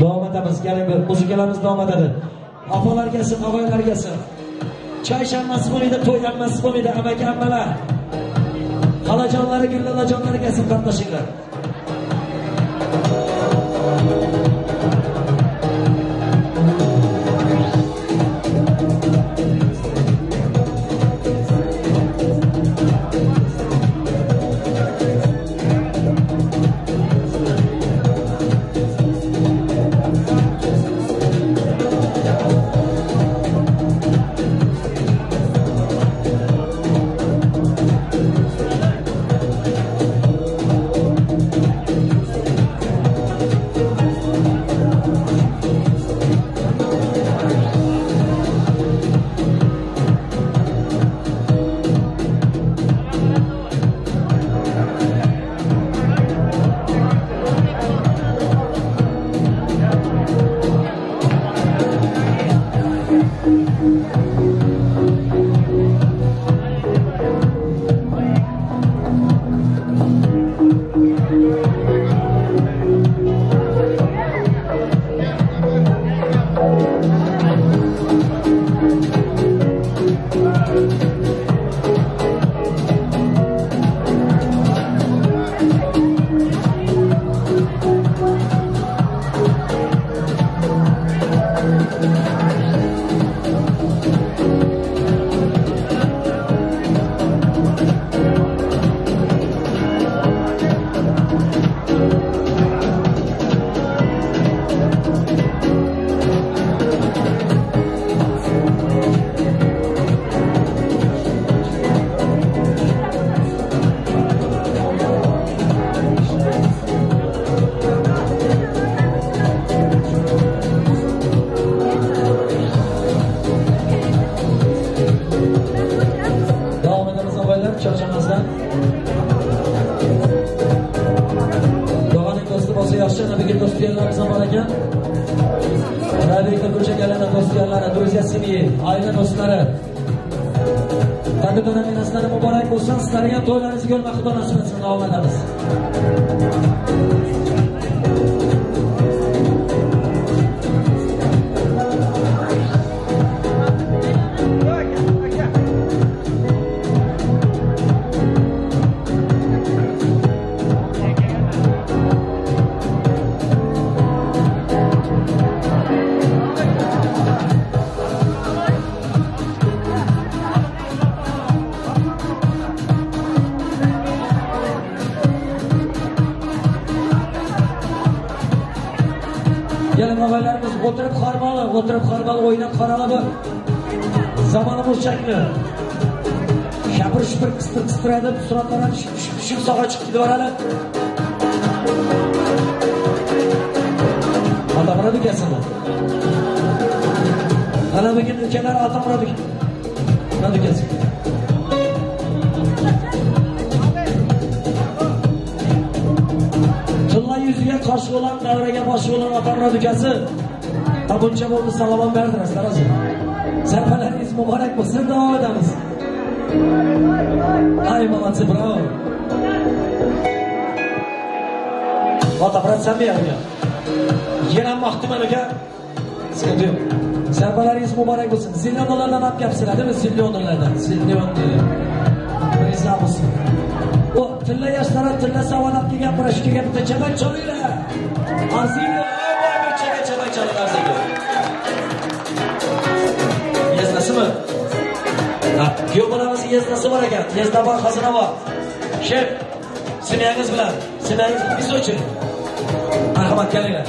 Davom etamiz, keling bir muzikalarimiz davom etadi. Opalar kelsin, og'aylar kelsin. Choy shanbasi bo'lmaydi, to'y hammasi bo'lmaydi, amaki ammalar. Xolajonlari, gullalajonlari kelsin, qatnashinglar. Aile dostları. Takı dönemin asları mübarek olsun. Sizlerge toylarınızı görmek Xudo nasip etsin. Davam ederiz. Oturup harmalı, oturup harmalı, oynap karalı Zamanımız çekmiyor. Şapır şupur kıstır kıstır edip suratlarına düşüp düşüp düşüp sokağa çıkıp gidiver hele. Atamına dükelsin lan. Hele bugün ülkeler atamına dük. Ne dükelsin? Tilla yüzüge karşı olan, devrege başı olan atamına dükelsin. Ta bunca oldu salaman verdiniz Saracı. Serpeleriniz mübarek olsun, devam edemiz. Ay malatsın, bravo. Vata brat sen mi ya? Yine mahtum uka. Sıkıntı yok. Serpeleriniz mübarek olsun. Zilyonalardan at yapsınlar değil mi? Zilyonalardan. Zilyon diyor. Rıza olsun. O tilla yaşlara tilla savan at kelgan proshkaga bitta chapak chalinglar. Arziydi. Yeznasimi? Ha, kuyov bolamizning yeznasi bor ekan. Yezna bor, xazina bor. Shef, sinangiz bilan, sinangiz biz uchun. Marhamat, kelinglar.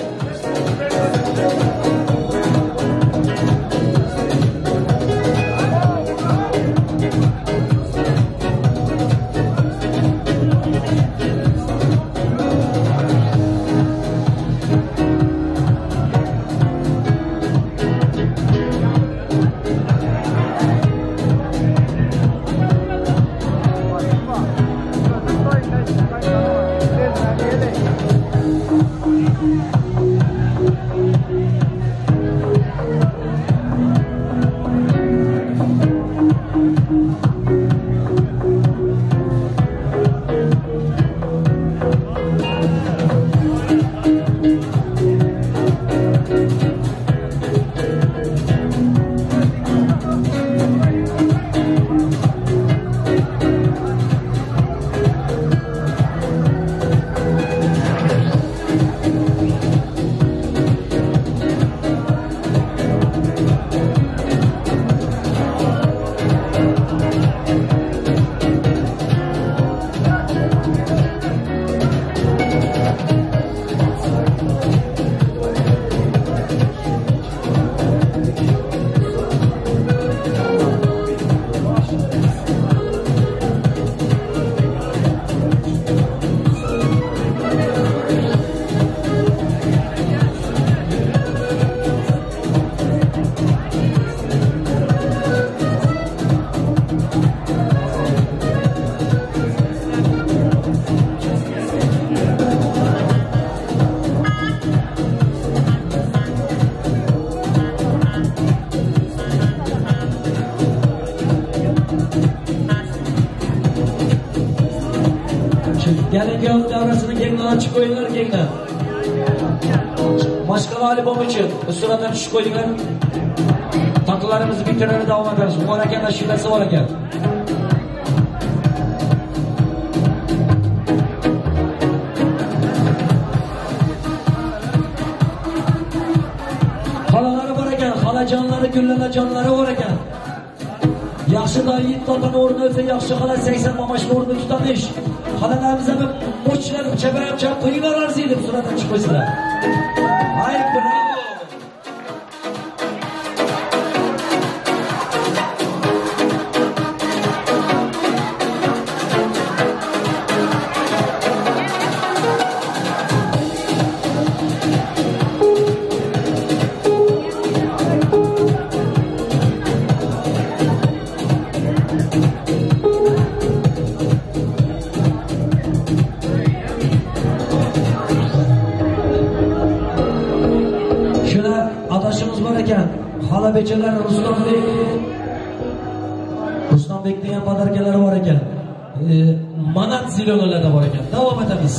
Şu gelin kuyovun davrasını kengden açıp koyunlar kengden. Maşkalı Ali Bomuç'un suratdan tushib qo'yinglar. Tatlılarımızı bitirmeye devam ederiz. Bor ekan, ashulasi bor ekan. Xalalari bor ekan, xalajonlari, gullalajonlari bor ekan. Yaxshi doyi totani o'rni o'lsa, yaxshi xola 80 mamashni o'rni tutadish. Xalalarimiz ham mo'chlar chaparab chap qo'yinglar arziydi, suratdan tushib qo'ysalar. Ay, bravo! Bechalar Rustambek, Rustambek degan podarkalari bor ekan. Manat zilolalarda bor ekan. Davom etamiz.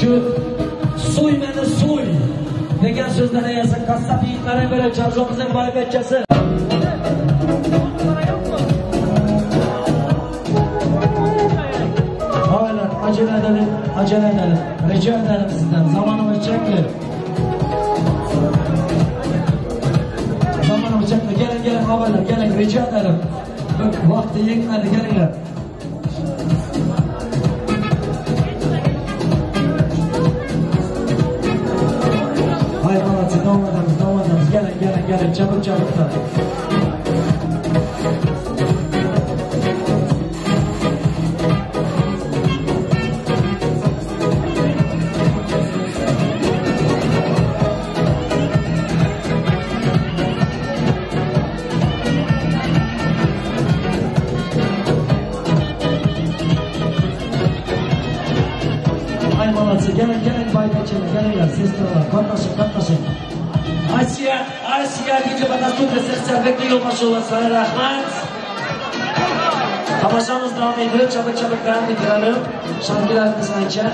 Şu soy meni soy degan so'zlarni esa qassob yigitlarning biri Chavzomizning boy-bachchasi. Haylar, acele edelim, acele edelim. Rica ederim sizden. Zamanımız çekli. Zamanımız çekli. Gelin gelin haberler, gelin rica ederim. Vakti yetmedi, gelinler. Gelin gelin gelin çabuk çabuk da. Ay молодцы. Gelin gelin baytaçlar, gelinglar, sestralar. Qatnashing, qatnashing. Asiya, Asiya video fotostudiyasi Servetli Yo'lboshova sana rahmat. Tomoshamiz davom ediyor. Çabuk çabuk devam ettirelim. Şarkılarımız ancha.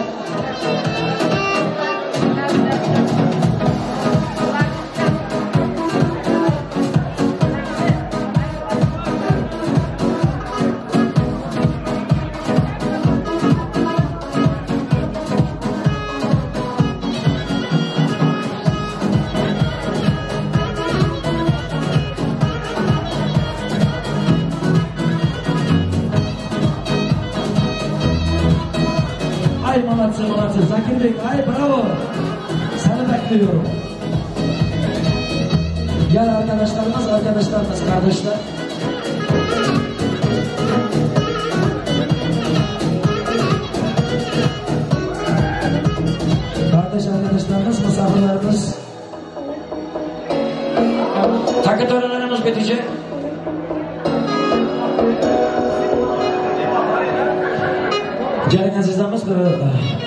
Ay молодцы, молодцы. Zakir Bey, ay bravo. Seni bekliyorum. Diğer arkadaşlarımız, arkadaşlarımız, kardeşler. Kardeş arkadaşlarımız, misafirlerimiz. Takı törenlerimiz bitecek. Gelin azizlarimiz bir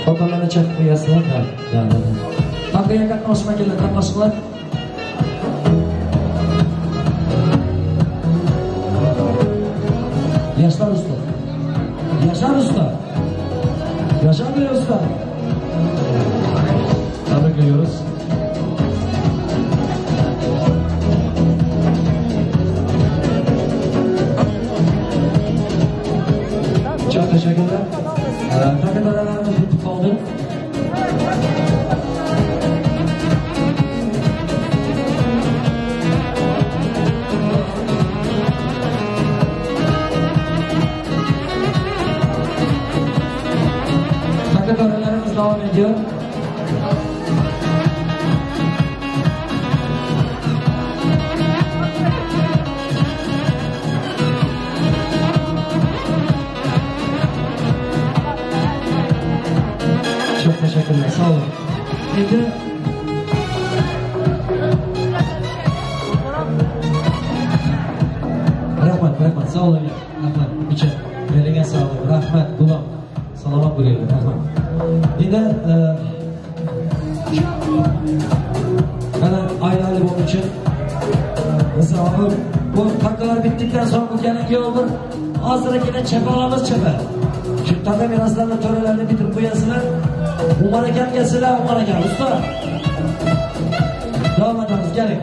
fotolarni chekib qo'yasizlar. Da, da, da. Taqqiga qatnashmaganlar, qatnashinglar. Yaşlar usta. Yaşar usta. Yaşar Bey usta. Tebrik ediyoruz. Çok teşekkürler. Takı törenlerimiz bitip kaldı. Takı törenlerimiz devam ediyor. Çok teşekkürler, sağ olun. Endi Rahmat, rahmat, sağ olun. Rahmat, ucha. Beriga sog'lik, rahmat, gulam. Salomat bo'linglar, rahmat. Endi mana ayrı bunun için mesela bu takılar bittikten sonra bu gelen yol bir azraqina chapalamiz chapa. Shu tata meroslarni törelarni bitirib qo'yasizlar. Umar akam kelsinlar, Umar akam, usta. Davom etamiz, keling.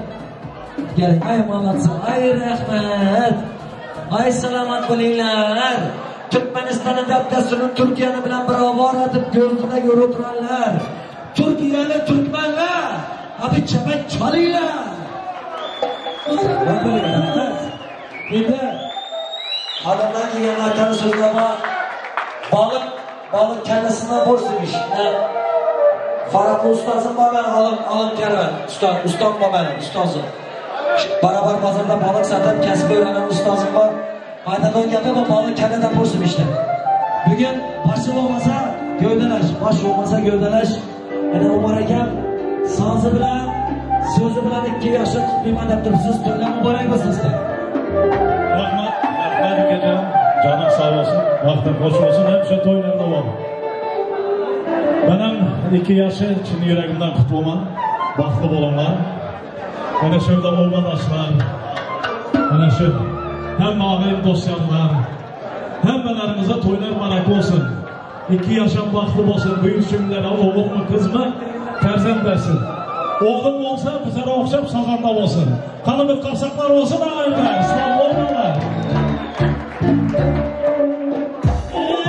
Keling, ay молодцы, ay rahmat. Ay salomat bo'linglar. Turkmanistonning dabdasturini Turkiyani bilan barobar etib ko'zida ko'rib o'tirganlar. Turkiyali turkmanlar, abi chapak chalinglar. Endi odamlar kelgan akani so'zlama balık balık kellesinden boş demiş. Farahlı ustazım var ben alım alım kervan. Usta, ustam var benim ustazım. Barabar pazarda balık satan kesip öğrenen ustazım var. Aynadan geldi ama balık kelleden boş demişti. Bugün başı olmasa gövdeleş, baş olmasa gövdeleş. Yani Umar akam sazı bilan, so'zi bilan ikki yoshni qutlayman deb turibsiz. To'ylar muborak bo'lsin sizga. Rahmat, rahmat ukajon. Joning sog' bo'lsin, vaqting xo'sh bo'lsin, ham shu to'ylarda bo'l. Men ham ikki yoshi chin yuragimdan qutlayman. Baxtli bo'linglar. Mana shu yerda o'rmondoshlar, mana shu hamma og'ayin do'stlar, hammalarimizga to'ylar baraka bo'lsin. Ikki yosh ham baxtli bo'lsin. Buyurishimlar o'g'ilmi qizmi farzand bersin. O'g'lim bo'lsa bizlarga o'xshab sog'anda bo'lsin. Qani bir qarsaqlar bo'lsin og'ayinlar, islom bo'linglar. Oh!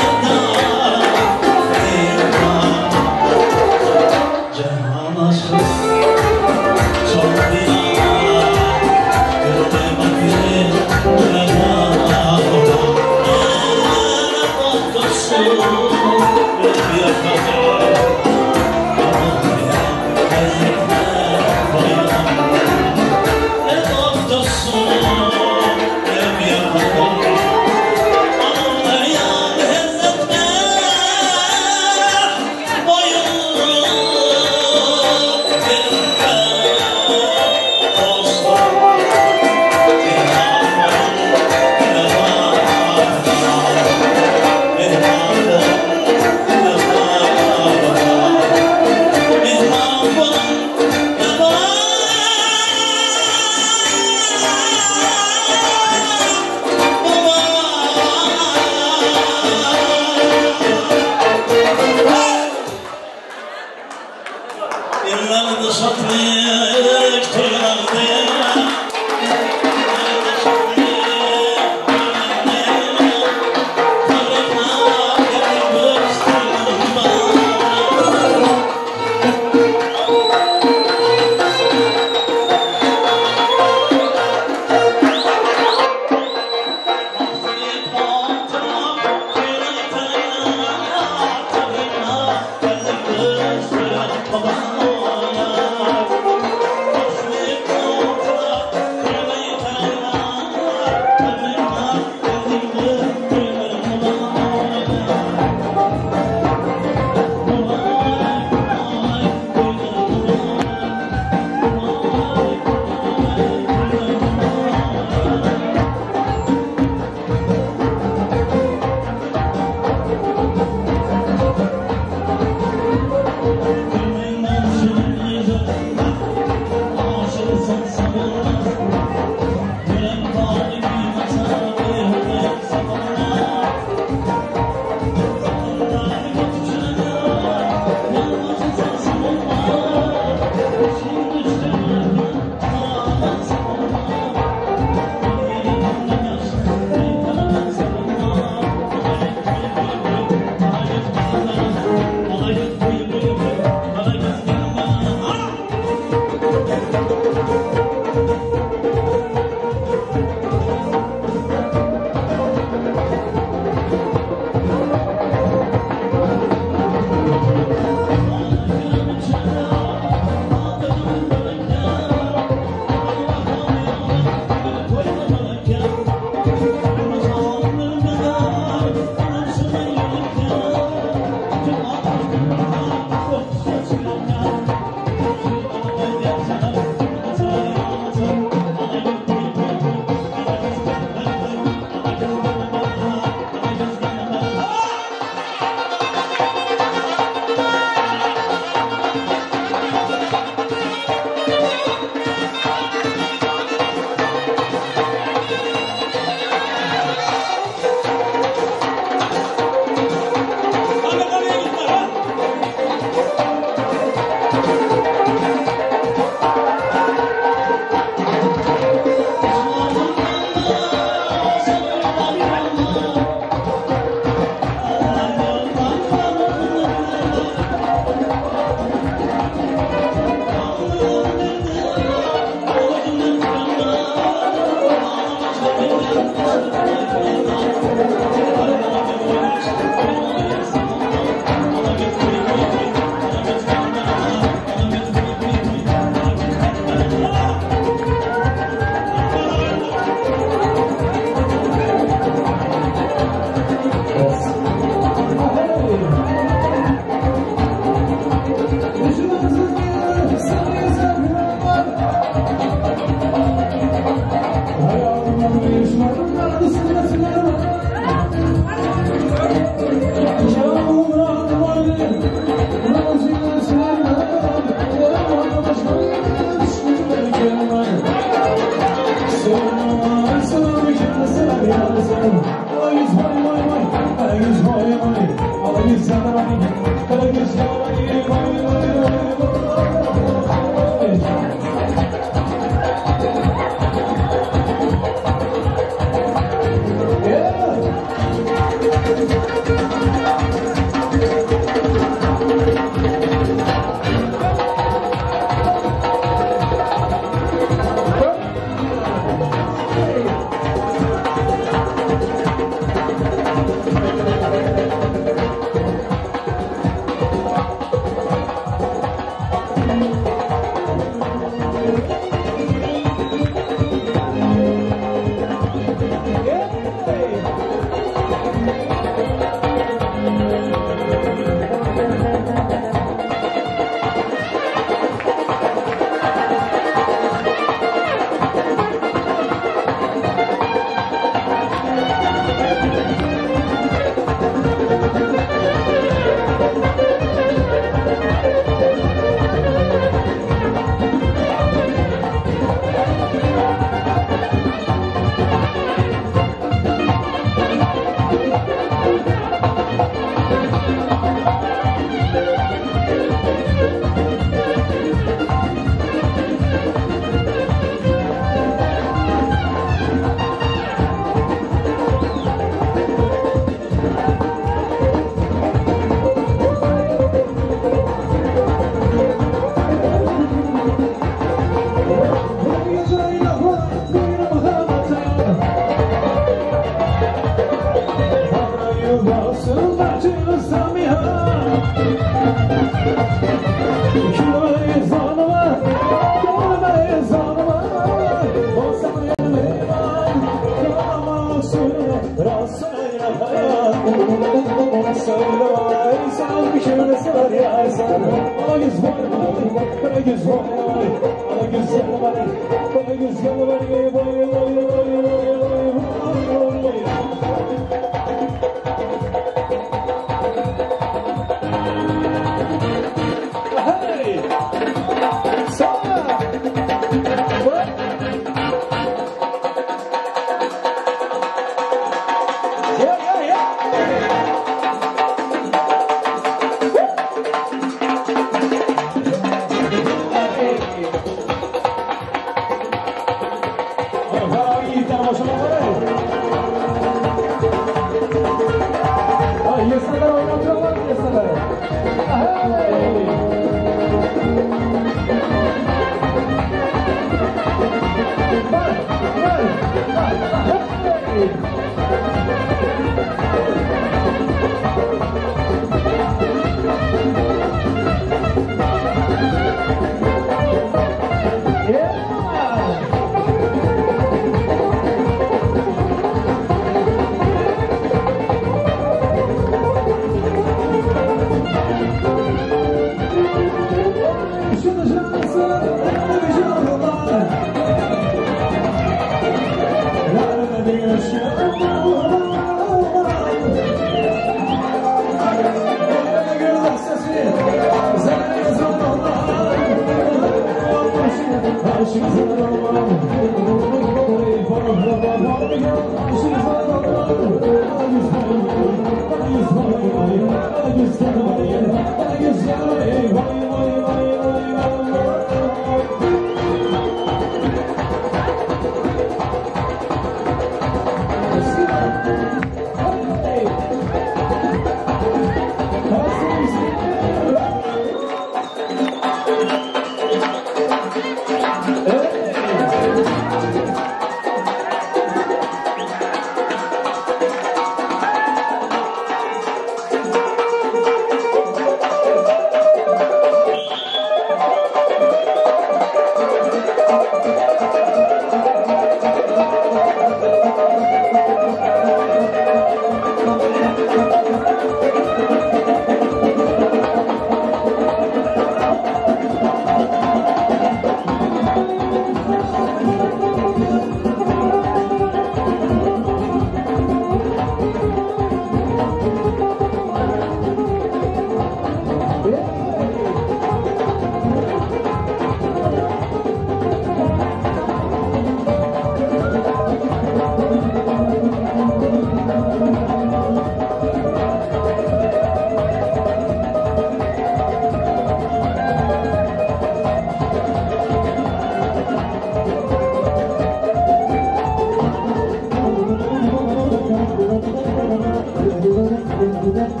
Oh!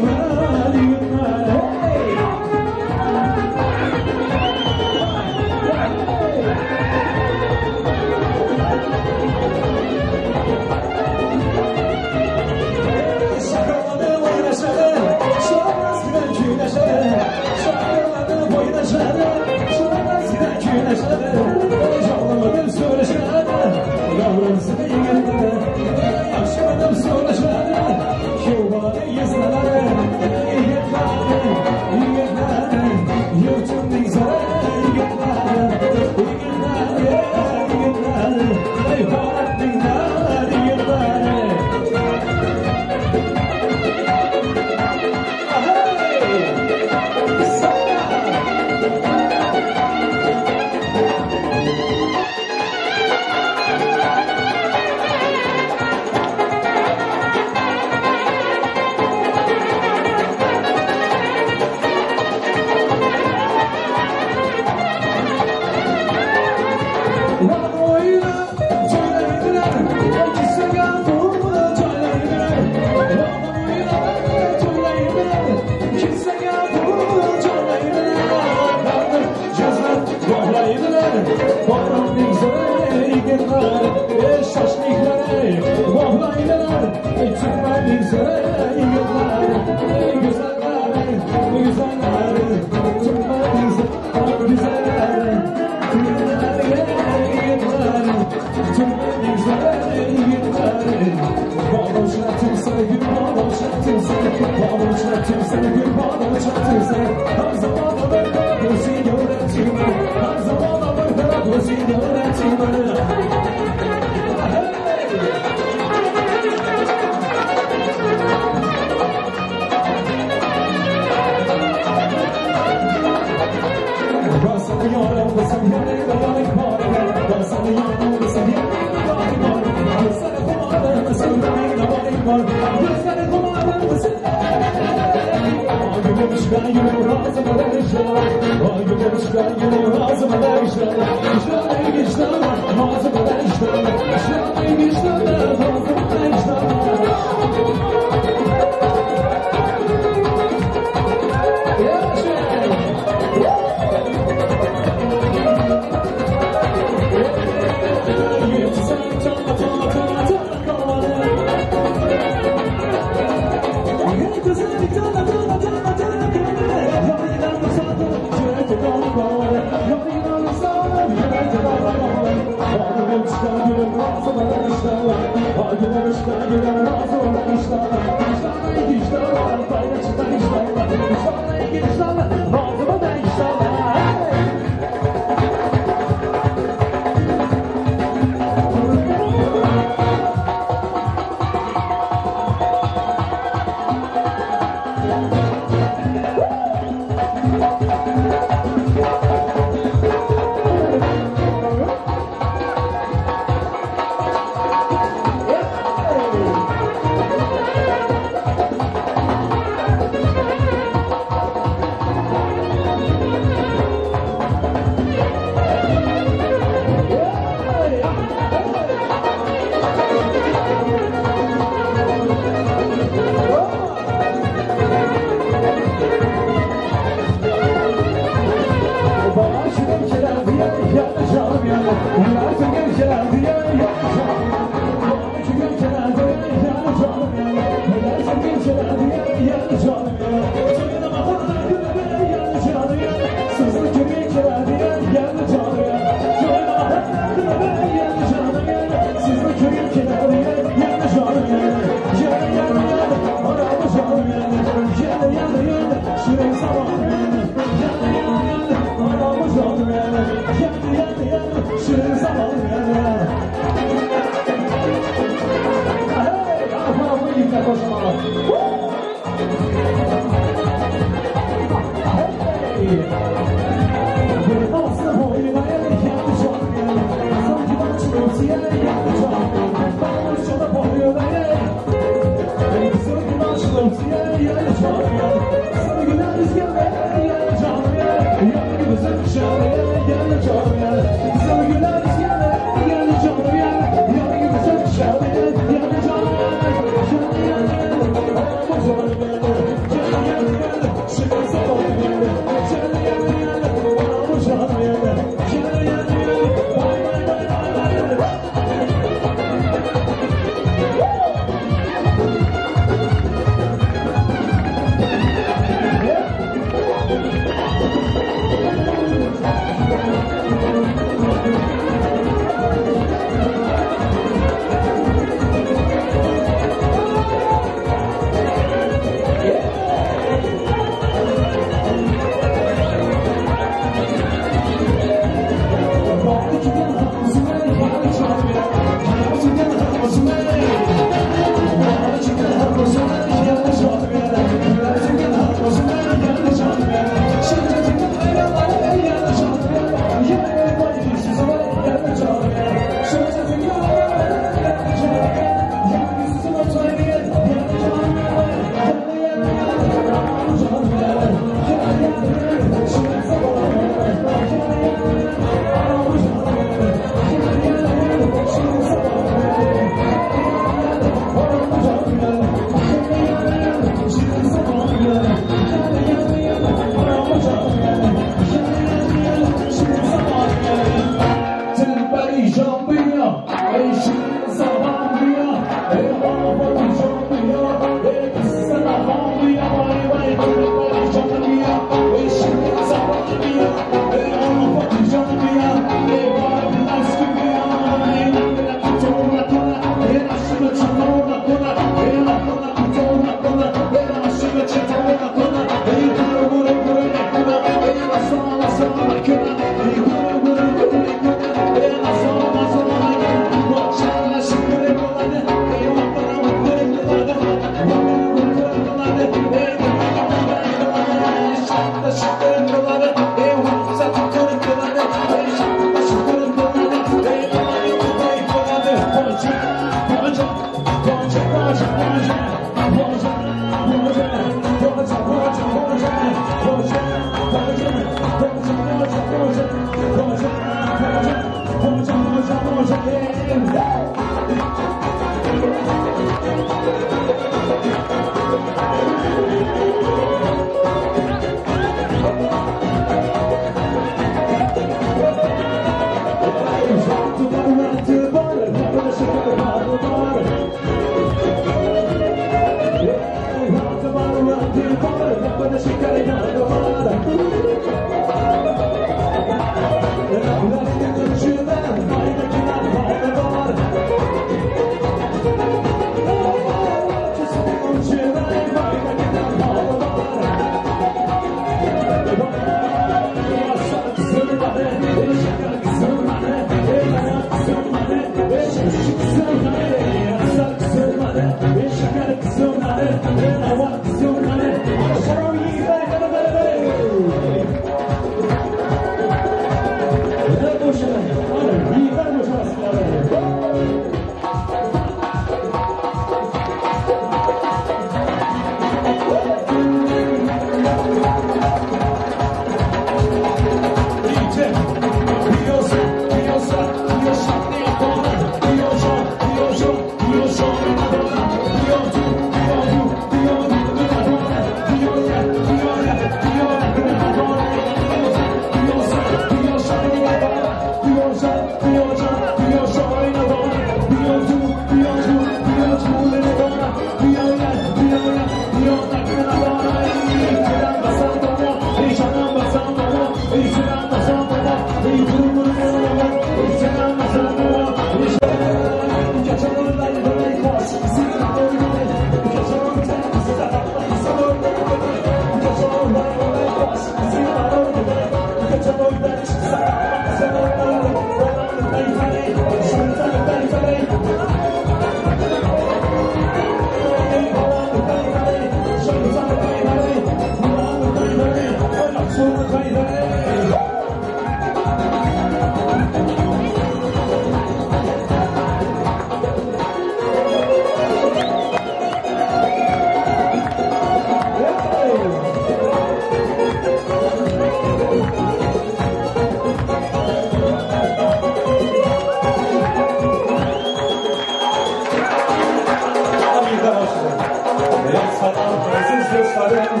Yasadan aziz dostlarım,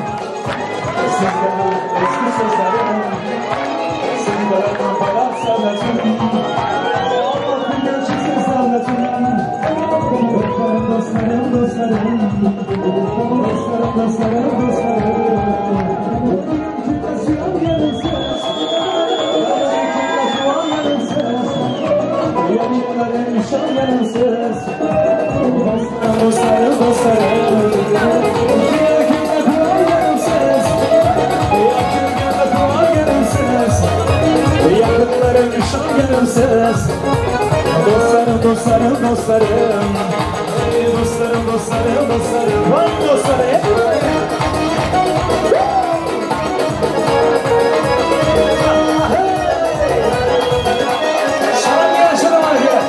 sizlerin eski sözlerim, sizlerin bayat sağlasın, Allah bir gerçeksin sağlasın. Dostlarım, dostlarım, dostlarım, dostlarım, dostlarım, dostlarım. Kimde gelirsiz, kimde kuvan gelirsiz, yanımda nişan gelirsiz. Dostlarım, dostlarım, yakınlarım nişan gelirsiz. Dostlarım, dostlarım, dostlarım, dostlarım, dostlarım, dostlarım, vay dostlarım. Şalan gel, şalan gel.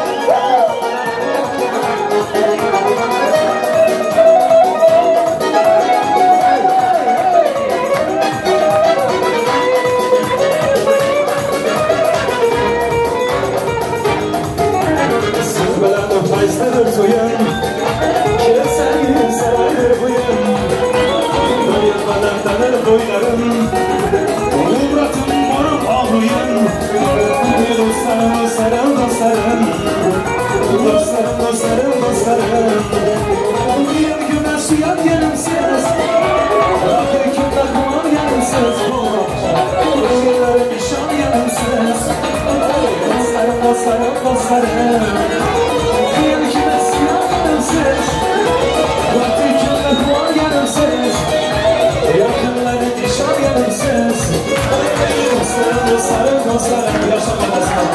Dostlarım, dostlarım, dostlarım, dostlarım, dostlarım. Bir güne suyan yerimsiz, bir günde kuman yerimsiz, şeylerim nişan yerimsiz. Dostlarım, dostlarım, dostlarım. Bir güne suyan yerimsiz, bir günde kuman yerimsiz, yakınlarım nişan yerimsiz. Dostlarım, dostlarım, dostlarım, yaşamadasın.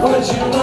Moja.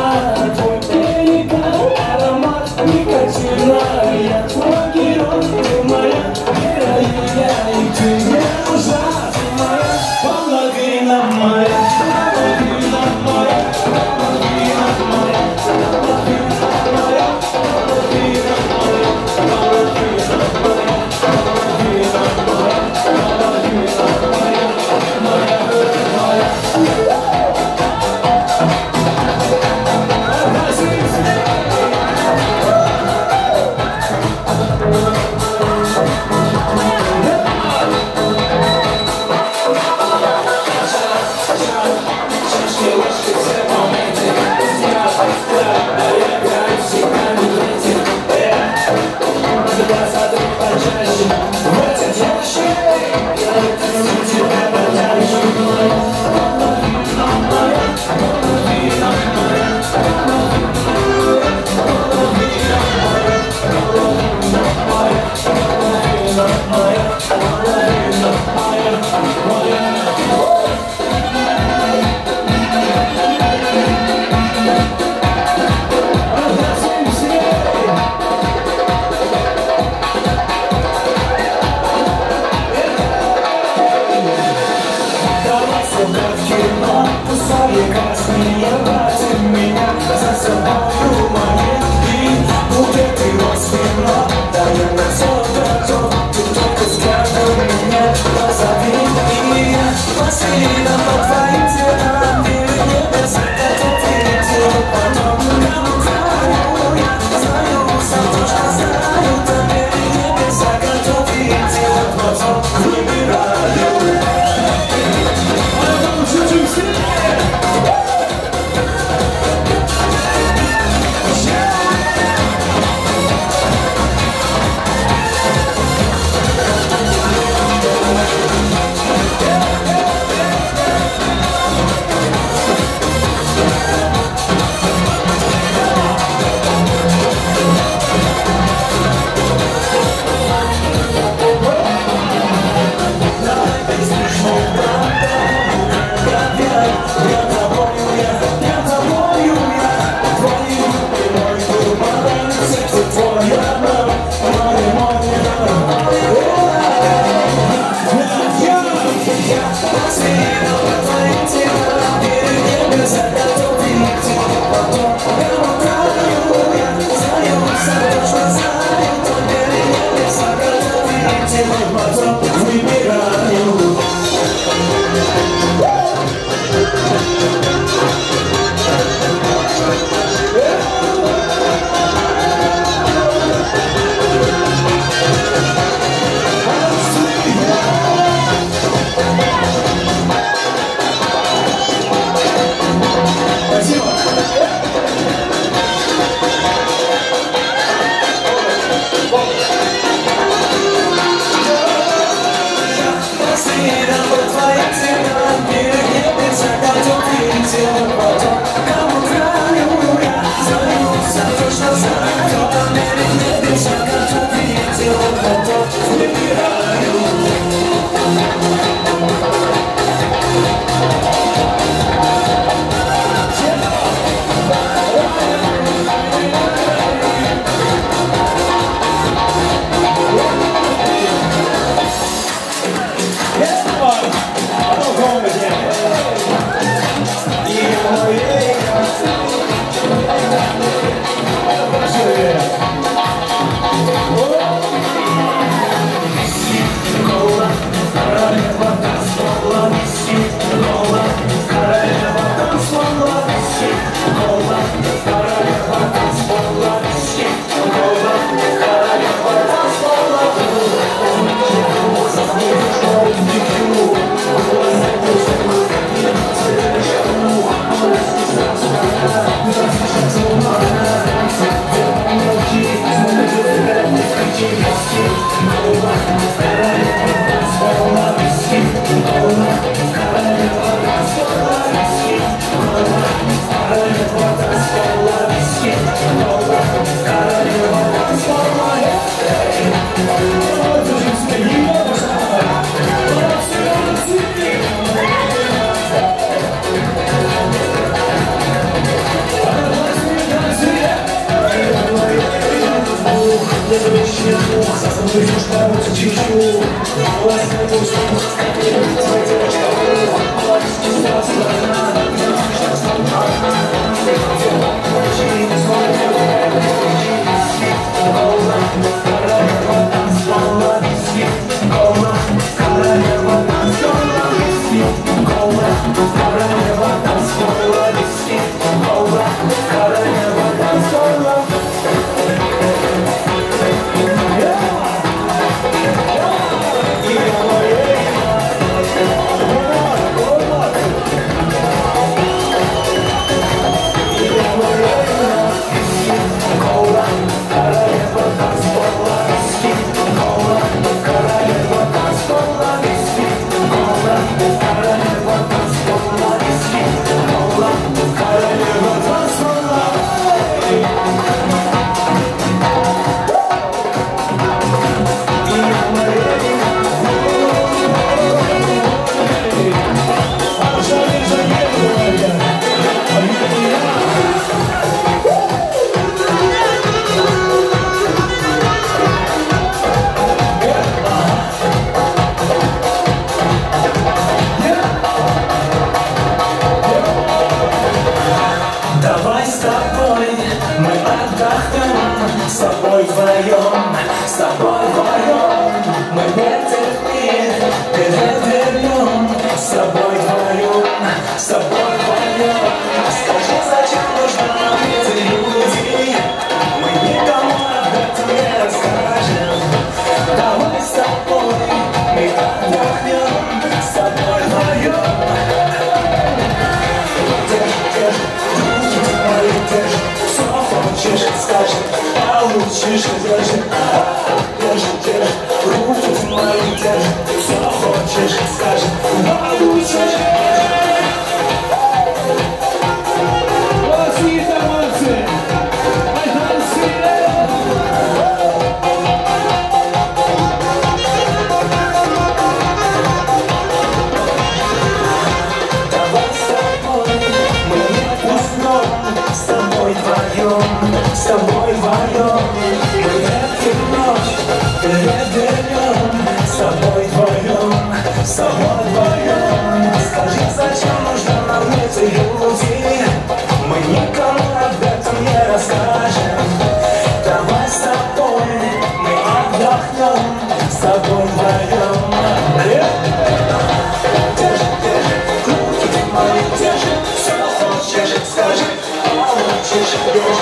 Держи, держи, руки мои, держи. Все хочешь, скажи, получишь, держи.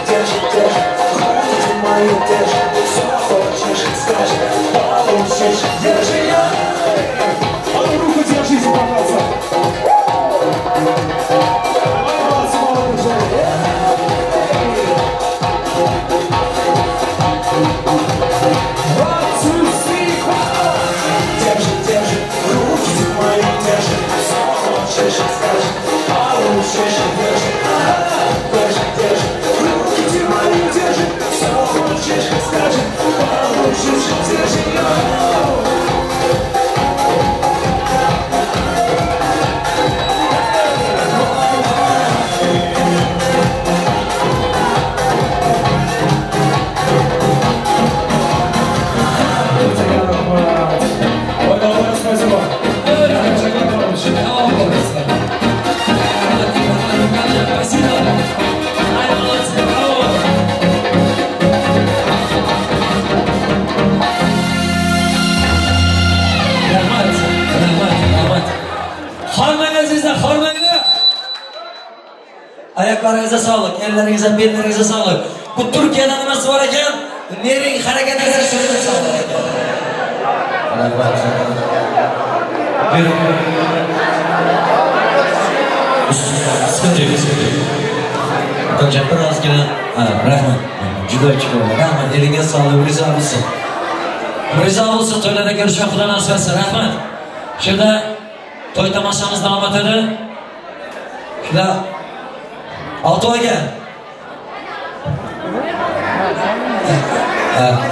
Держи, держи, руки мои, держи. Все хочешь, скажи, получишь. Держи я. А руку держите, пожалуйста. Молодцы, молодцы. Ayaklaryňyza saglyk, elleriňize, belleriňize saglyk. Bu Türkiýede nimasi bor ekan? Nering harakat etsa shunda sog'lik ekan. Rahmat. Ukamjon bir ozgina, ha, rahmat. Juda chiroyli. Rahmat, elingiz sog'lik, rizo bo'lsin. Rizo bo'lsin, to'ylarda ko'rishmak Xudo nasib etsin. Rahmat. Shunda to'y tomoshamiz davom etadi. Shunda Oltu aka.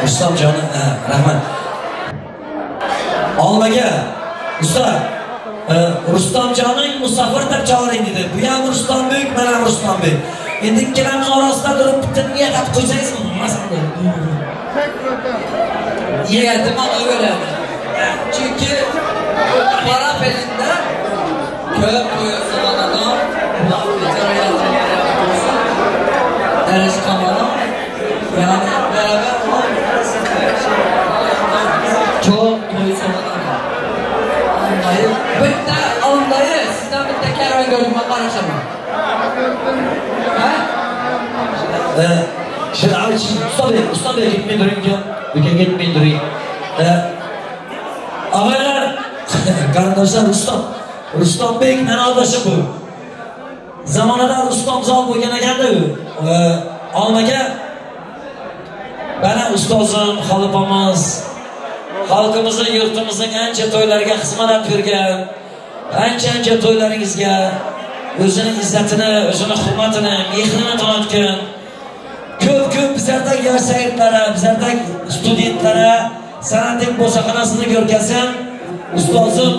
Rustamjon, rahmat. Olim aka, usta, Rustamjonning musofir deb chaqiring dedi. Bu ham Rustambek, men ham Rustambek. Endi ikkalamiz orasida turib bitta niyat qilib qo'ysangiz, maza qiladi. Niyetim ona göre. Çünkü para pelinde köp koyuyorsun adam. Derece kamera. Yani beraber olan çok toyu seven adam. Dayı, bitta alın dayı, sizden bitta kervan gördüm ben karışamam. Ha? Şimdi usta bey, usta bey gitmeyin durayım ki. Ülke gitmeyin durayım. Ağaylar, qarindashlar Rustam, Rustambek meni adashim bu. Zamonada Rustam zal bo'lgan ekanda u. Olim aka, mana ustozim, xalifamiz, xalqimizning, yurtimizning ancha to'ylariga xizmat etib yurgan, ancha-ancha to'ylaringizga o'zini izzatini, o'zini hurmatini, mehrini tanitgan, ko'p-ko'p bizlardagi yosh shogirdlara, bizlardagi studentlara san'atning bo'saqanasini ko'rkasin, ustozim,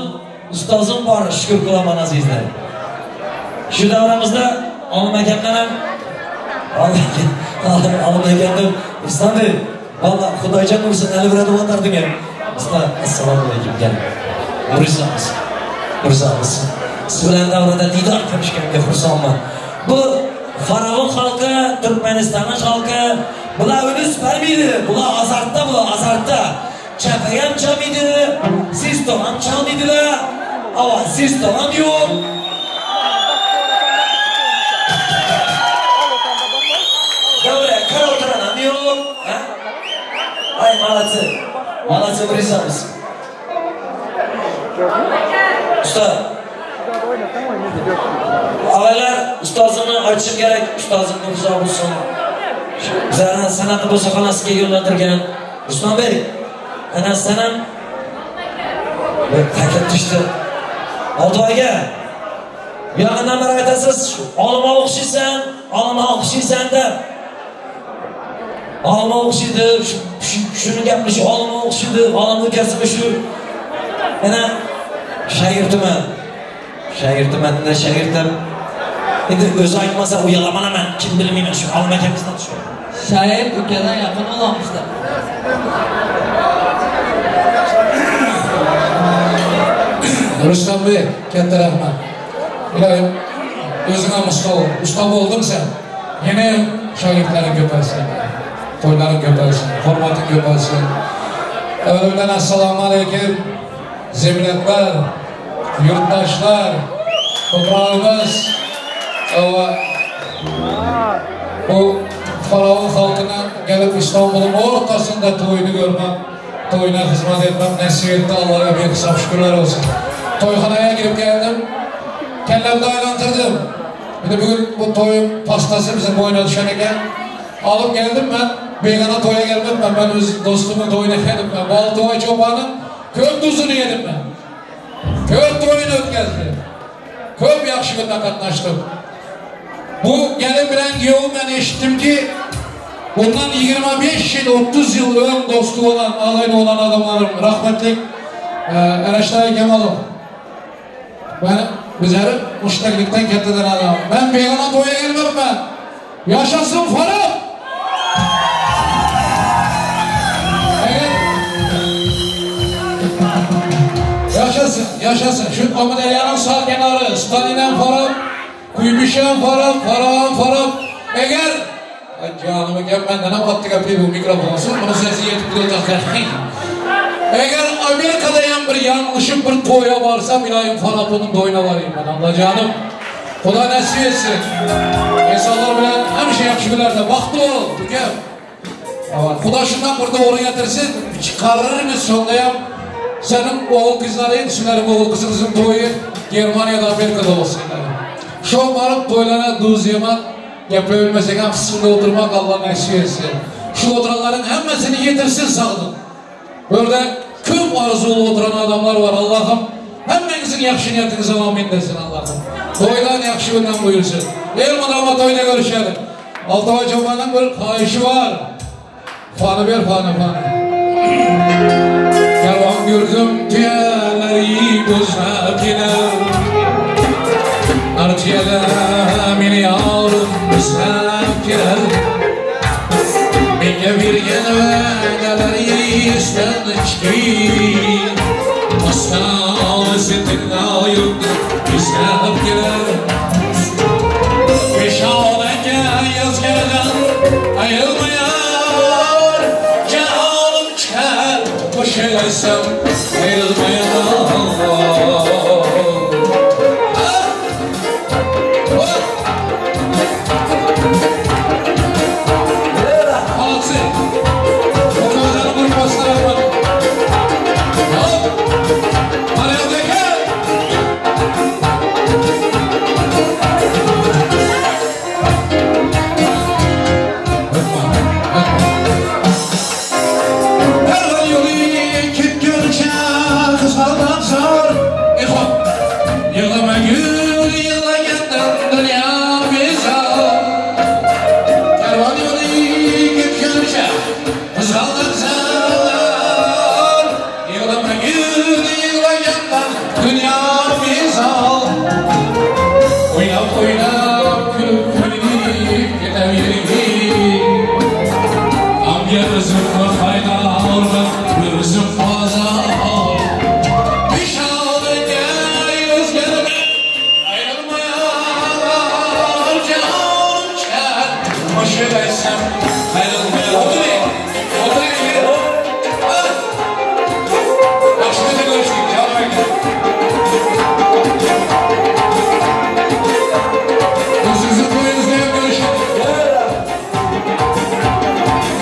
ustozim bor, shukur qilaman azizlar. Shu davramizda Olim akamdan ham Olim akamdan Rustam bey, valla Xudoyjon ursin, hali bir odam o'tardik. Usta, assalomu alaykum, gel. Murizamiz. Murizamiz. Siz bilan davrada diydor ko'rishganga xursandman. Bu Farovon xalqi, Turkmanistonning xalqi, bular unus bermaydi. Bular azartda, bular azartda. Chapak ham chalmaydi, sistom ham chalmaydilar. Ava sistom ham yo'q. Davra kar o'tiran ham yo'q. Ha? Ay, malachi. Malachi Murizamiz. Usta. Avvallar ustozimni aytishim kerak, ustozim rizo bo'lsin. Bizlarni san'at bo'saqonasiga yo'llantirgan Rustam bey, ana sen ham bir taklif tushdi. Oltu aka, bu yog'idan bir aytasiz, olima o'xshaysan, olima o'xshaysan deb. Olima o'xshaydi, shuni gapirishi olima o'xshaydi, olim ukasimi shu. Ana shagirdiman. Shagirdiman, shagirdim. Endi o'zi aytmasa uyalaman man, kim bilmayman shu olim akamizdan shu. Şayet ülkeden yakın olamışlar. Rustam bey, katta rahmat. Iloyim, o'zing ham usta bo'l. Usta bo'lding sen. Yana ham shogirdlaring ko'paysin. To'ylaring ko'paysin, hurmating ko'paysin. Avvaldan assalomu alaykum. Zemlaklar, yurtdoshlar, to'prog'imiz va bu Farovon xalqini gelip İstanbul'un ortasında to'yini görmem, to'yuna xizmat etmem nasip etti. Allah'a bir hesap şükürler olsun. Toyxanaya girip geldim, kellemde aylantırdım. Bir de bugün bu toyun pastası bizim boyuna düşen eken. Alıp geldim ben, begona toya gelmem ben, ben öz dostumun toyuna geldim ben. Bu Altıbay Çoban'ın köp tuzunu yedim ben. Köp toyunu ötkazdi. Köp yaxshi kunda qatnashdim. Bu gelin bilen kuyovum ben eşittim ki bundan 25 yıl, 30 yıl ön dostu olan, ağaylı olan adamlarım, rahmetlik Ereştay Kemalov. Ben bizleri müştaklikten kettiler adam. Ben begona toya gelmem ben. Yaşasın Farab! Evet. Yaşasın, yaşasın. Şu Amuderyanın sağ kenarı, Stalin'den Farab, Kuybişen Farab, Farab, Farab. Eğer Ay canımı gel benden hem attı kapıyı bu mikrofonsun, bunu sesi yetip duracaklar. Eğer Amerika'da yan bir yanlışım bir toya varsam, ilayim Farab'ın toyuna varayım ben, Allah canım. Xuda nasip etsin. İnsanlar bilen həmişə yaxşı günlərdə baxtlı ol, ukam. Xudo shundan bir to'g'ri getirsin, chiqarirmiz shundayam. Senin oğul kızların, shularning o'g'il qizimizning to'yi Germaniyada, Amerikada olsun. Shu borib to'ylarga duz yemak, gapira ham qismida o'tirmak Alloh nasib etsin. Shu o'tiranlarning hammasini yetirsin sog'liq. Burada ko'p arzulu o'tiran odamlar var Allah'ım. Hammangizning yaxshi niyatingizni amin desin Allah'ım. To'ydan yaxshi kundan buyursin. Elmudama to'yda ko'rishadi. Oltinoy cho'ponning bir xohishi bor. Fanı ber, fanı, fanı. Kervan gördüm tüyeleri bozlap gelir. Nar tüyede meni yavrum izlab kelar. Menga bergan va'dalari esdan chiqib. Oston tinnoyimni izlab kelar. Peshonaga yozgandan ayrilmayar. Jahonim chiqar qo'shilsam ayrilmayar. Молодцы! Okumuzların grupasına rahmet. Hop! Araya gel! Kervan yolu ketguncha qizg'aldoq zor. Ixvon, yig'lama gul yig'lagandan dunyo bezor. Kervan yo'li ketguncha qizg'aldoq zor. Yig'lama gul yig'lagandan dunyo bezor. O'ynab o'ynab kulib kulib ketavering. G'amga o'zimni haydorman, o'zim bozor. Peshonaga yozganim ayrilmayar, jahonim chiqar, qo'shilaysam ayrilmayar. O'tiring, o'tiring. Ha? Yaxshi kunda ko'rishdik, jonim aka. O'zingizni to'yingizda ham ko'rishdik.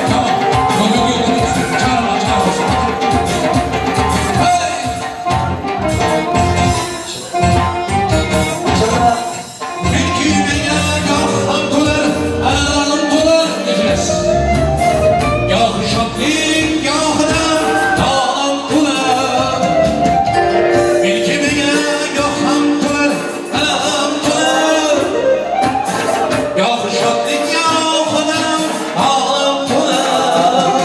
Tamam. Yok yok yok. Çağırma, çağırma. Hey! Bir kuymenga goh ham to'lar, alam to'lar nafas. Goh shodlik, gohida olam to'lar. Bir kuymenga goh ham to'lar, alam to'lar. Goh shodlik, gohida olam to'lar.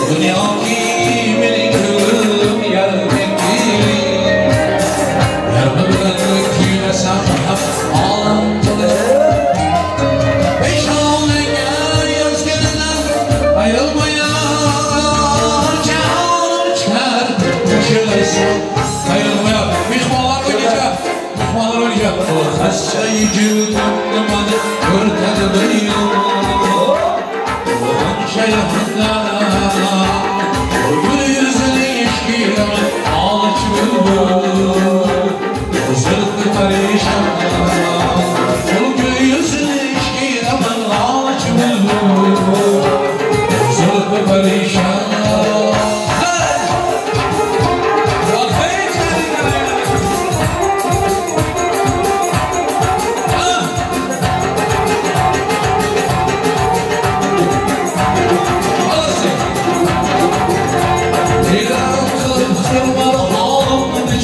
Dunyoki mening ko'nglim yarim etdi. Yarmi bilan kuylasam ham olam to'lar. Peshonaga yozgandan ayrilmayar, jahonim chiqar, qo'shilaysam ayrilmayar. Mehmonlar o'ynayacak, mehmonlar o'ynayacak. Xassa yigitim nimani ko'rtadi dunyo. Qancha yaqindan gul yuzini ishqidan olch bulbul. Zilqi parishon. Gul yuzini ishqidan olch bulbul. Zilqi parishon. Hey! Ah! Молодцы! Dilan qilib xirmon holimni.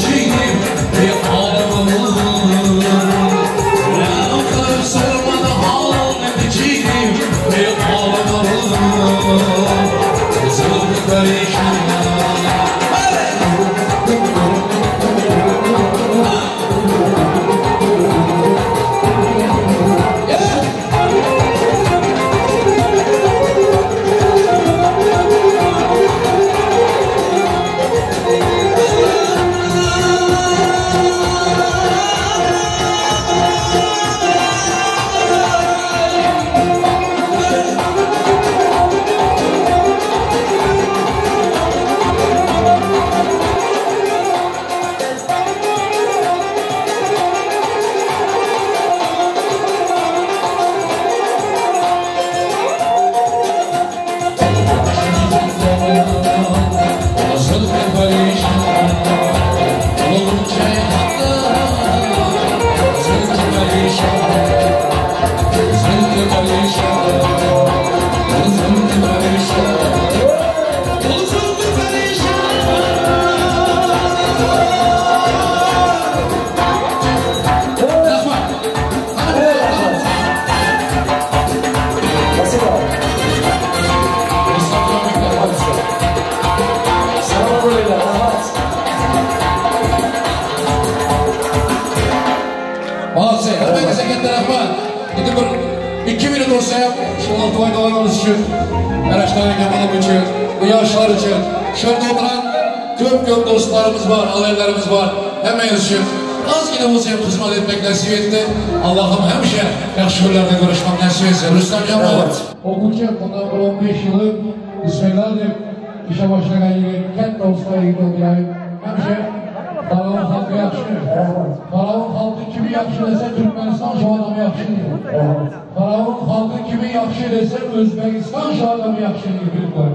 Indi bir iki minut bolsa hem şu Altybaý doganymyz üçin, Maraşdan eke balam üçin, bu ýaşlar üçin, şu ýerde oturan köp-köp dostlarymyz bar, agaylarymyz bar, hemmäňiz üçin azgina bolsa hem hyzmat etmek nesip etdi. Allahym hemişe ýagşy günlerde görüşmek nesip etsin. Rüstem Jamow. Okuwçy mundan bir 15 ýyl öň Bismillah diýip işe başlagan ýigit, kätde ussa ýigit boldy ýaý. Hemişe Faraon halky ýagşy. Faraon halky kimi ýagşy dese Türkmenistan şu adamy ýagşy diýer. Faraon halky kimi ýagşy dese Özbegistan şu adamy ýagşy diýer bilip goý.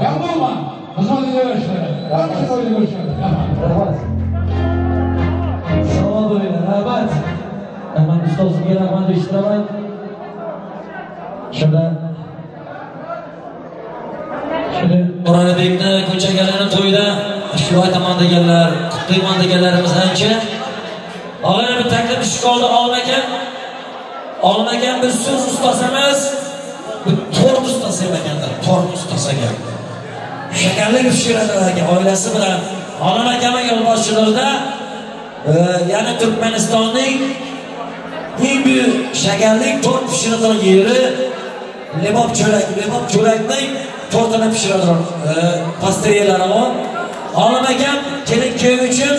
Kem bolma, hyzmat ediberişlere. Hemişe toýda görüşeris. Rahmat. Salomat bo'linglar, rahmat. Rahmat ustozimga rahmat eshittiraman. Shunda Shuni Nuralibekni ko'chagalini to'yida shu aytaman deganlar, qutlayman deganlarimiz ancha. Og'ayni bir taklif tushib qoldi Olim aka. Olim akam bir so'z ustasi emas, bir tort ustasi ham ekanlar, tort ustasi ekan. Shakarli pishiradilar ekan oilasi bilan. Olim akamning yo'lboshchiligida e, ya'ni Turkmanistonning eng buyuk shakarli tort pishiradigan yeri Lebob cho'rak, Lebob cho'rakning tortini pishiradigan e, pastiriyalari bor. Olim akam kelin kuyov uchun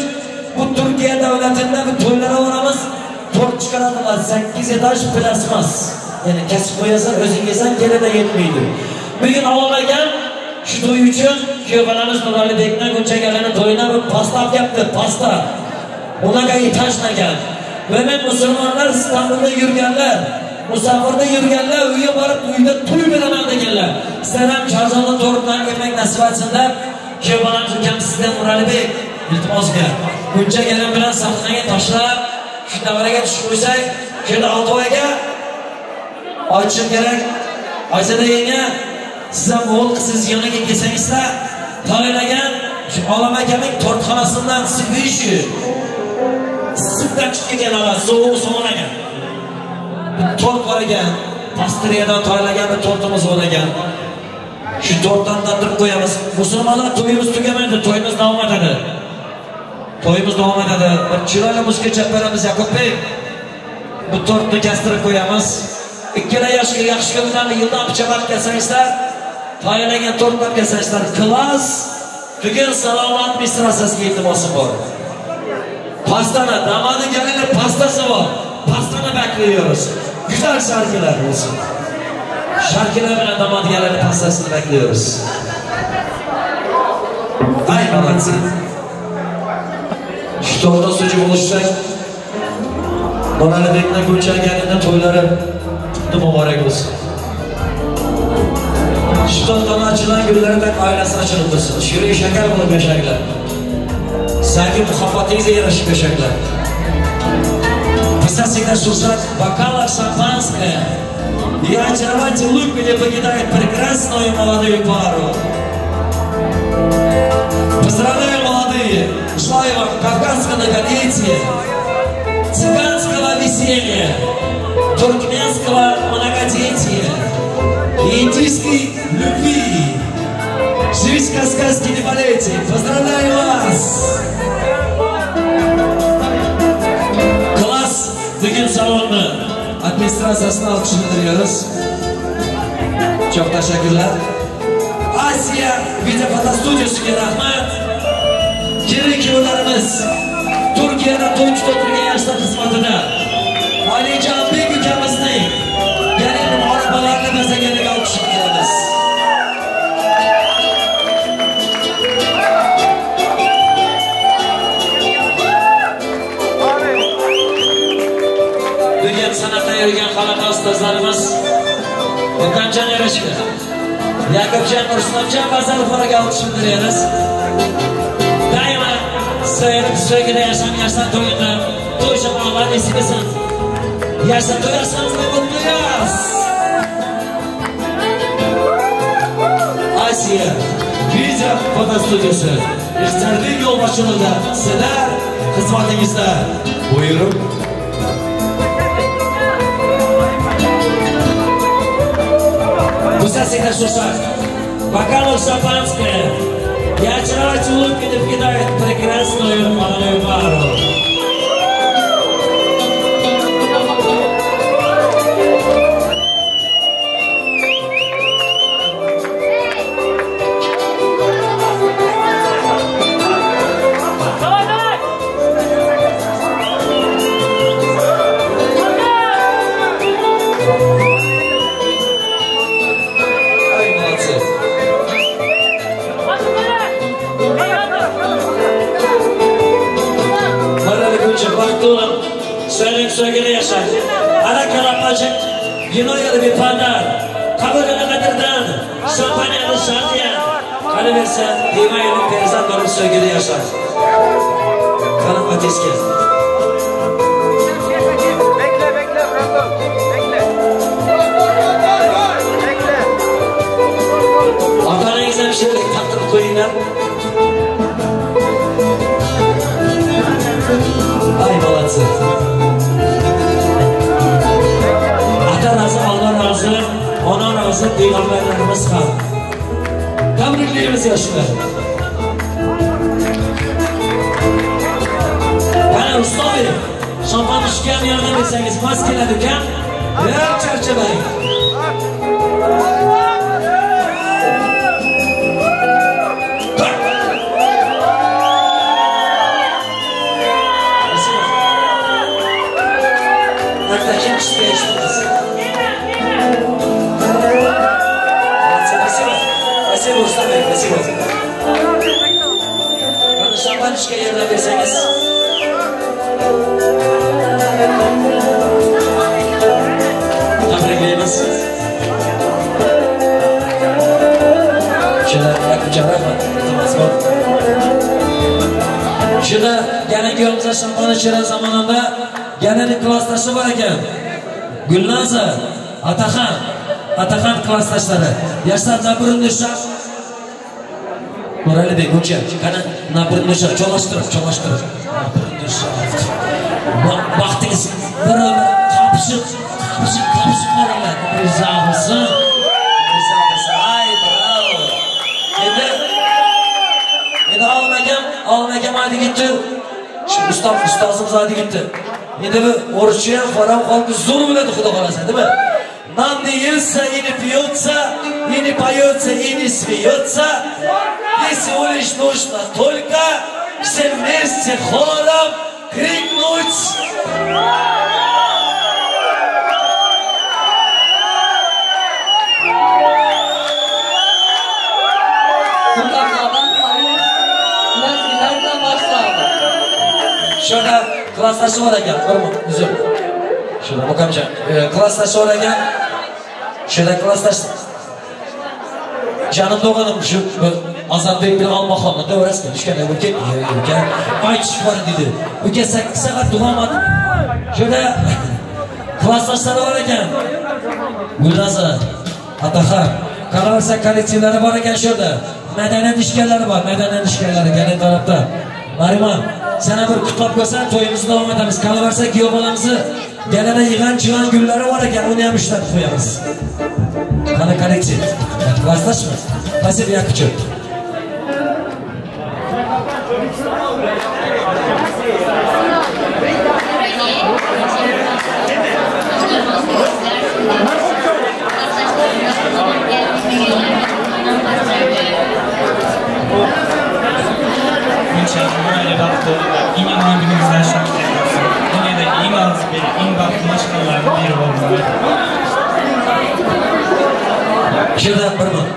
bu Turkiya davlatida bu to'ylara boramiz, tort chiqaradilar 8 etaj plasmas. Ya'ni kesib qo'yasan, o'zing yesan, kelin yetmaydi. Bugun Olim akam shu to'y uchun kuyov bolamiz Nuralibekni Gulchakalini to'yina bir pasta olib kelibdi, pasta. Unaqa etajlagan. Va men musulmonlar Istanbulda yurganlar, musofirda yurganlar uyga borib uyda to'y beraman deganlar. Sizlar ham Charzonni tortdan yemak nasib etsin deb kuyov bolamiz ukam sizdan Nuralibek iltimosga. Buncha kelin bilan sahnaga tashlab, shu davraga tushib qo'ysak, shu yerda Oltoy aka aytishim kerak. Ayzada yenga, siz ham o'g'il qizingiz yoniga kelsangizlar, tayyorlagan shu Olam akamning tortxonasidan svishi Isitdan chiqib kelgan ala sovuq so'ng ekan. Bir tort bor ekan, pastiriyadan tayyorlagan bir tortimiz bor ekan. Shu tortdan tatdirib qo'yamiz. Musulmonlar to'yimiz tugamaydi, to'yimiz davom etadi. To'yimiz davom etadi. Bir chiroyli muzika chap beramiz Yaqubbek. Bu tortni kestirib qo'yamiz. Ikkala yoshga yaxshi ko'ngillarni yildan pichoq olib kelsangizlar, tayyorlagan tortni olib kelsangizlar, klass bugun salomat administratsiyasiga iltimosim bor. Pastana, damadın gelini pastası var. Pastana bekliyoruz. Güzel şarkılar olsun. Şarkılar bilen damadın gelini pastasını bekliyoruz. Ay молодцы. Şu torta sucu buluşsak, Nuralibekni Gulchaganini to'ylari qutlu muborak olsun. Şu tortdan açılan güllerden ailesi açılıp dursun. Şirin şeker bulup yaşaylar. Sevgi muhabbetinizle yarışıp yaşaylar. Писать Шуршат, бокалах шампанское. И очаровать улыбку не покидает прекрасную молодую пару. Поздравляю, молодые! Желаю вам кавказского многолетия, цыганского веселья, туркменского многодетия и индийской любви. Живите кавказские, не болейте! Поздравляю вас! Класс Bugün salonunu administrasyasına alkışlandırıyoruz. Çok teşekkürler. Asiya Video Foto Studyosuga rahmat. Kelin kuyovlarimiz Turkiyada to'y tutib o'tirgan yoshlar xizmatida Alijonbek ukamizning gelin muhoribalarini bezaganligiga alqish bildiramiz. Bugun san'atda yurgan xalq ustozlarimiz Okanjon Yarashga, Yakubjon Rustamjon va Zalforaga alqish bildiriyoruz. Doimo sevib sevgida yashang, yoshlar to'yini, to'y shamollar nasib etsin. Yoshlar to'yasangiz mutlu Asiya Video Foto Studyosi Ixtiyorlik yo'lboshchiligida sizlar xizmatingizda. Buyurun. Пусть шушах. Бокалов шампанское. И очаровать улыбки не покидает прекрасную молодую пару. Ana kalapajyk, Wino ýaly wepadar, Kabul ede gadyrdan, Şampan ýaly şadyýan, Galyberse, Diwa ýaly perzat bolup söýgüde ýaşar. Galyň Ateşke. Bekle bekle Brando. Bekle. Bekle. Ata-eneňizem şeýle takdyryp goýuňlar. Aý, молодцы. Ata razy, Alla razy, ona razy, pygamberlerimiz ham. Tabrikleýmiz ýaşlar. Qani ustoz, şampan içgan yordam bersangiz, mast keladi ukam. Yo'q, charchamang. Спасибо. Hatta kim успеешь? Молодцы, спасибо. Спасибо, Rustam спасибо. Qani şampan ichgan yordam bersangiz. Tabriklaymiz. Shunda Yakubjon rahmat. Iltimos bor. Shunda yana kuyovimiz şampan ichirar zamonida Gananing klassdashi bor ekan. Gulnoza, Ataxan, Ataxan klassdoshlari. Yoshlar nabrunni shaf Nuralibek uka, qani nabrunni shaf cholashtirib, cholashtirib. Nabrunni shaf. Baxtingiz bir umr topishib, topishib, topishib boringlar. Rizo Rizo Ay, bravo. Endi Endi olim akam, olim akam aytib ketdi. Shu ustoz, ustozimiz aytib ketdi. Endi bu o'rischa ham farom xalqi zo'r biladi, xudo xohlasa, değil Нам не естся и не пьется, и не поется, и не смеется. И всего лишь нужно только все вместе хором крикнуть. Mukamlardan hayır, lezgilerden baş sağlık. Şurada klassdashi bor ekan, bir uzr. Shunda Mukamjon, klassdashi bor ekan. Shunda klassdash Janim do'g'anim shu Azadbek bilan Olmaxonni davrasida tushganda uka, uka, aytish bor dedi. Uka 8 soat tug'amadi. Shunda klassdoshlari bor ekan. Gulnaza, Ataxan, qaraversa kollektivlari bor ekan shu yerda. Madaniyat ishkanlari bor, madaniyat ishkanlari kelin tarafda. Nariman, sana bir qutlab qo'ysan, to'yimizni davom etamiz. Qolaversa kuyov bolamizni galada yig'an chig'an gullari bor ekan, uni ham ishlatib qo'yamiz. Qani kollektiv? Klassdashmi? Спасибо, Yakupjon. Günşen, Nurali Baktı, iň ýaman günüňizden şatlyk bolsun. Dünýädäki iň agzybir, iň bagtly maşgalalaryň biri bolmaly. Shunda bir min.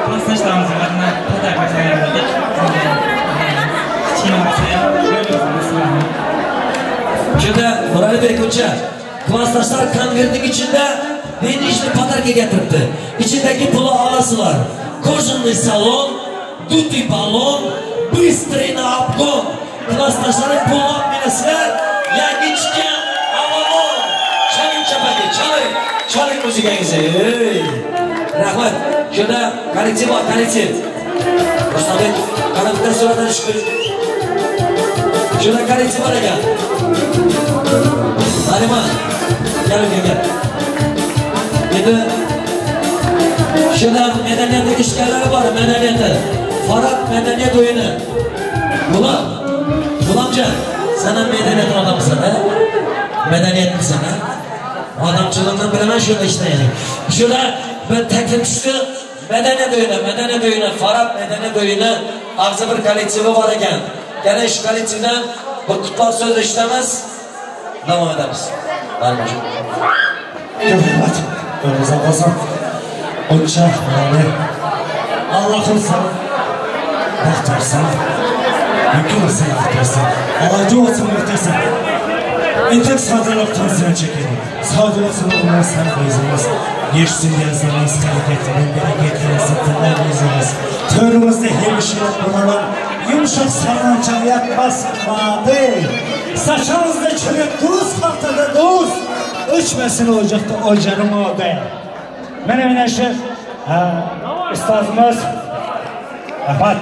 Klasdaşlarymyzyň adyna padarka taýýarladyk. Kiçiňe bolsa hem bölümimiziň sany. Shunda Nuralibek uka, klassdoshlar konvertning ichida денежный подарка getiribdi. Ichidagi puli olasizlar. Кожаный салон, дутый баллон, быстрый на обгон. Klassdoshlarim pul olib berasizlar, yangi chiqqan Avalon. Chaling chapaki, chaling, chaling muzikangizni. Ey. Rahmat. Shunda kollektiv bor, kollektiv. Rustambek, qani bitta suratdan tushib qo'ying. Shunda kollektiv bor ekan. Nariman, gel uka, gel. Endi shunda madaniyatdagi ishkalari bor, madaniyati. Farod madaniyat o'yini. G'ulom, G'ulomjon, sen ham madaniyat odamisan, ha? Madaniyatlisan, ha? Odamchilikni bilaman shunda ishlaydi. Shunda bir taklif tushdi. Madaniyat o'yini, madaniyat o'yini, Farod madaniyat o'yini og'zi bir kollektivi bor ekan. Yana shu kollektivdan bir qutlov so'z eshitamiz. Davom etamiz. Narimanjon. Rahmat. Ramazan qolsin. Uncha Nurali. Allohim sana baxt bersin. Mumkin bo'lsa baxt bersin. Iloji bo'lsa baxt bersin. Entek sadalık tarzına çekelim. Sadalık olmaz hem gözümüz. Geçsin yazımız, hareketinin bereketini zıttına gözümüz. Törümüzde hemşire bulalım. Yumuşak sallanacak yatmasın mavi. Saçımızda çürük tuz kaltada tuz. Öçmesin ocakta ocağın odu. Mene mene şu ustazımız Rahmat.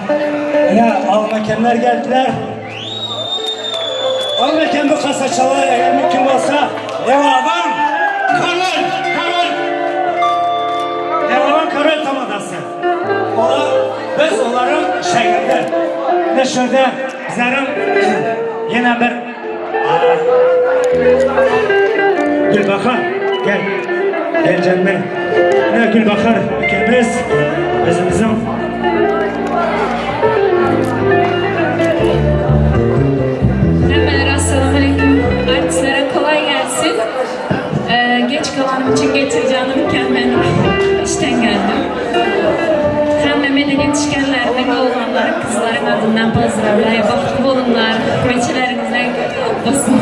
Yine almakenler geldiler. Almaken bu kasa çalar eğer mümkün olsa. Evavan Karol Karol Evavan Karol tamadası. Ola, biz onların şehirde Neşirde bizlerin yine bir Gülbahar gel. Gel canım benim. Ne Gülbahar ülkemiz bizim Hemmelere assalamu aleýkum. Artistlere kolay gelsin. Ee, geç kalanım için getireceğini mükemmel işten geldim. Hemme medeniyet işkenlerinin oğlanların, kızların adından pozdravlaya bahtlı bolunlar, meçelerinizden olsun.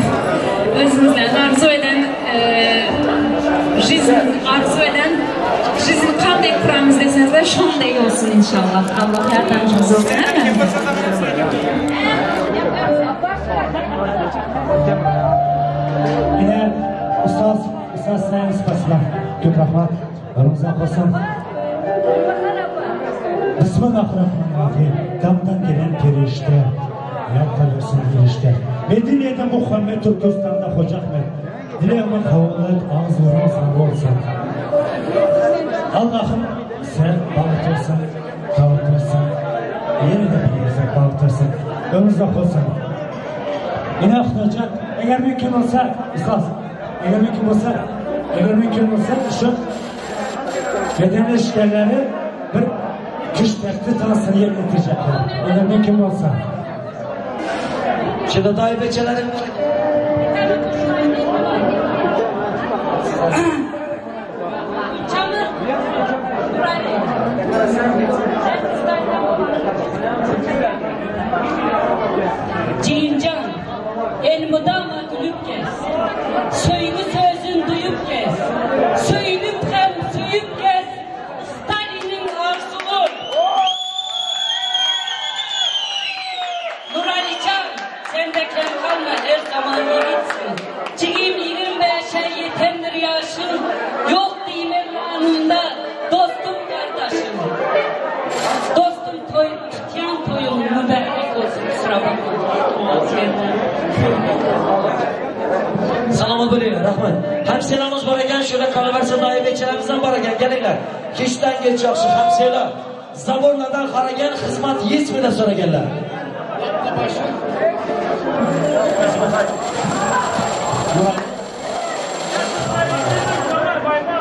Özünüzden arzu eden e, жизнь arzu eden жизнь kanday kuramız deseniz şonday olsun inşallah. Allah yardımcımız olsun. Değil mi? Yine ustaz, ustaz sayın spasiba. Köp rahmat. Ramazan olsun. Bismillahirrahmanirrahim. Damdan gelen perişte, ya kalırsın girişte. Medine'de Muhammed Türkistan'da Hoca Ahmet. Dileğimin kabul et, ağzınızın sağ olsun. Allah'ım sen bağıtırsın, dağıtırsın. Yine de bilirsin, bağıtırsın. Ömür olsun. Yine aktaracak. Eğer mümkün olsa, ustaz, eğer mümkün olsa, eğer mümkün olsa şu beden işgalleri bir küştekli tansını yerine getirecekler. Eğer mümkün olsa. Şurada dayı beçelerim var. Cincan, elmudama gülüp gez. Söygü sözün duyup gez. Söylüp hem söyüp gez. Stalin'in arzusu. Nurali Can, sen de kem kalma her zaman yiğitsin. Cigim 25'e yetendir yaşın. Yok diyemem anında dostum kardeşim. Dostum toy, tutyan toyun mübarek olsun kusura bakma. Salomat bo'linglar, rahmat. Hamshiramiz bor ekan, shunda qolaversa dayı bechalarimiz ham bor ekan, kelinglar. Kechdan kech yaxshi hamshiralar. Zaborlardan qaragan xizmat yetmida so'raganlar.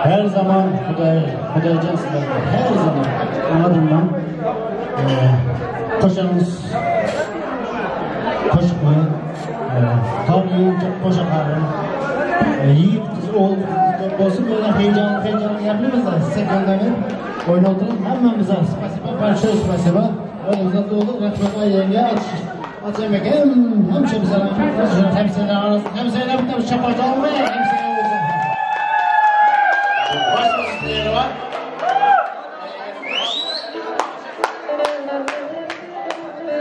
Her zaman Huday, Hudaycan sizlerle, her zaman anladığımdan e, koşanımız koşuklu, e, karnı koşa karnı, e, yiğit kız oğul kız olsun böyle heyecanlı heyecanlı yapıyoruz da sekonda bir oyun oturun hemmemize spasiba, большое спасибо. Oğlumuzdan doğdu, Rahmet Ay yenge aç, aç yemek hem hemşe bize hemşeyle arası, hemşeyle bir tane şapacı almaya, hemşeyle olsun. Başka isteği var.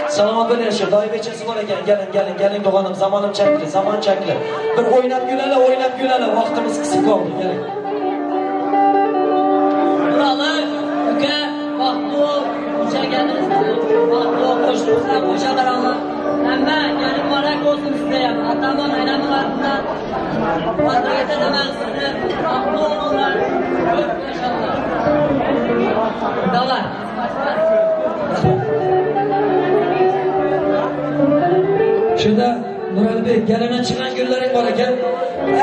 Salomat bo'linglar, shu dayı bechasi bor ekan. Keling, keling, keling do'g'anim, zamonim chekli, zamon chekli. Bir o'ynab kulali, o'ynab kulali, vaqtimiz qisib qoldi. Keling. Buralar, ülke, bahtlı ol, uça geldiniz bizi. Bahtlı ol, koştuğunuzda koşa karanlar. Emme, gelin mübarek olsun size. Atamın, enemin ardından. Fazla yetenemez sizi. Bahtlı olunlar. Gör inşallah. Davay. Shunda Nuralbek kelina chiqqan gullaring bor ekan.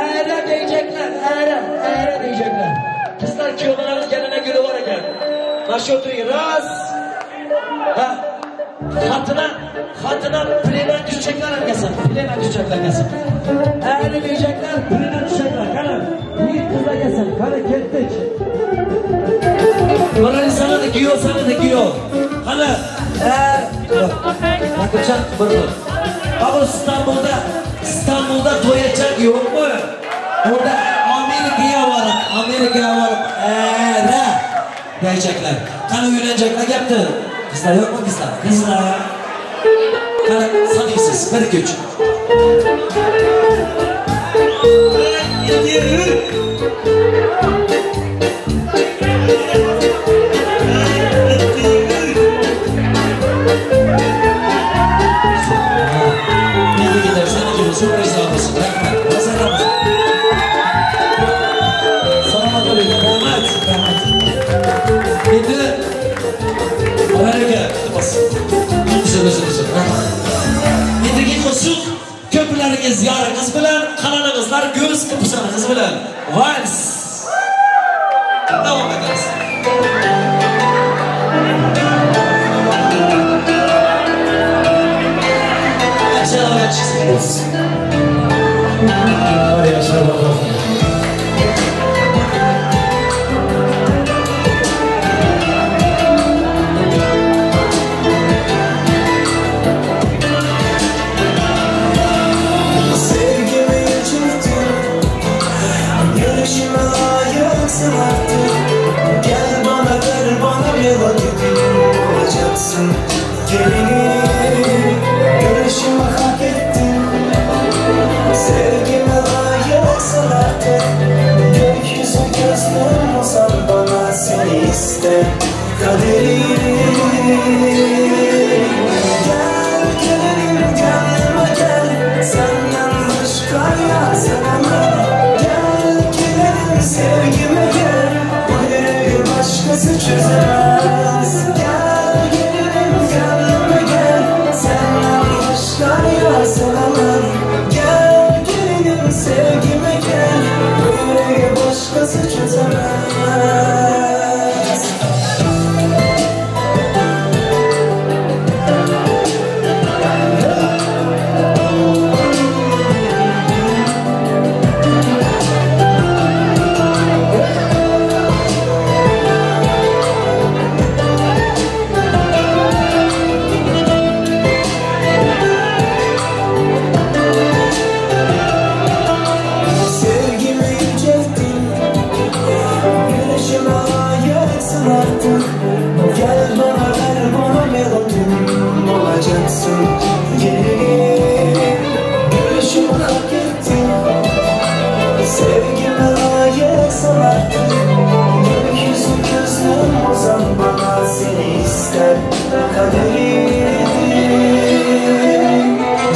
Ara deyecekler, ara, ara deyecekler. Kızlar kuyovlarimiz kelina guli bor ekan. Mana shu o'tiring, ras. Ha. Xatina, xatina plena tushaklar kelsin, plena tushaklar kelsin. Ara deyecekler, plena tushaklar. Qani, yigit qizlar kelsin. Qani ketdik. Nurali sanadi, kuyov sanadi, kuyov. Qani, Yakupcan bir Qabul İstanbul'da, İstanbulda toý etjek ýokmy? Onda Amerikaya baryp, Amerikaya baryp, ärä diýjekler. Qani uylanjaklar gapdi. Qizlar yo'qmi qizlar? Qizlar. Qani sanaysiz. 1 2 3. 1 2 3. Salomat bo'ling. Rahmat. Rahmat. Endi Baraka, iltimos. Uzr, uzr, uzr. Rahmat. Endigi qo'shiq ko'plaringiz yoringiz bilan, qalaningizlar ko'z qilpishingiz bilan. Vals. Davom etamiz. Hadi yaşar bakalım. Sevgimi yücelttin, görüşüme layıksın artık. Gel bana ver bana melodi olacaksın gelinim. Görüşümü hak ettin, sevgime layıksın artık. Gökyüzü gözlüm uzan bana seni ister kaderim. Gel gelinim gönlüme gel, senden başka yar sevemem. Gel gelinim sevgime gel, bu yüreği başkası çözemez. Gel gelinim gönlüme gel, senden başka yar sevemem. Gel gelinim sevgime gel, bu yüreği başkası çözemez. Sevgimi yücelttin, güneşime layıksın artık. Gel bana ver bana melodim olacaksın gelinim. Gülüşümü hak ettin, sevgime layıksın artık. Gökyüzü gözlüm ozan bana seni ister kaderim.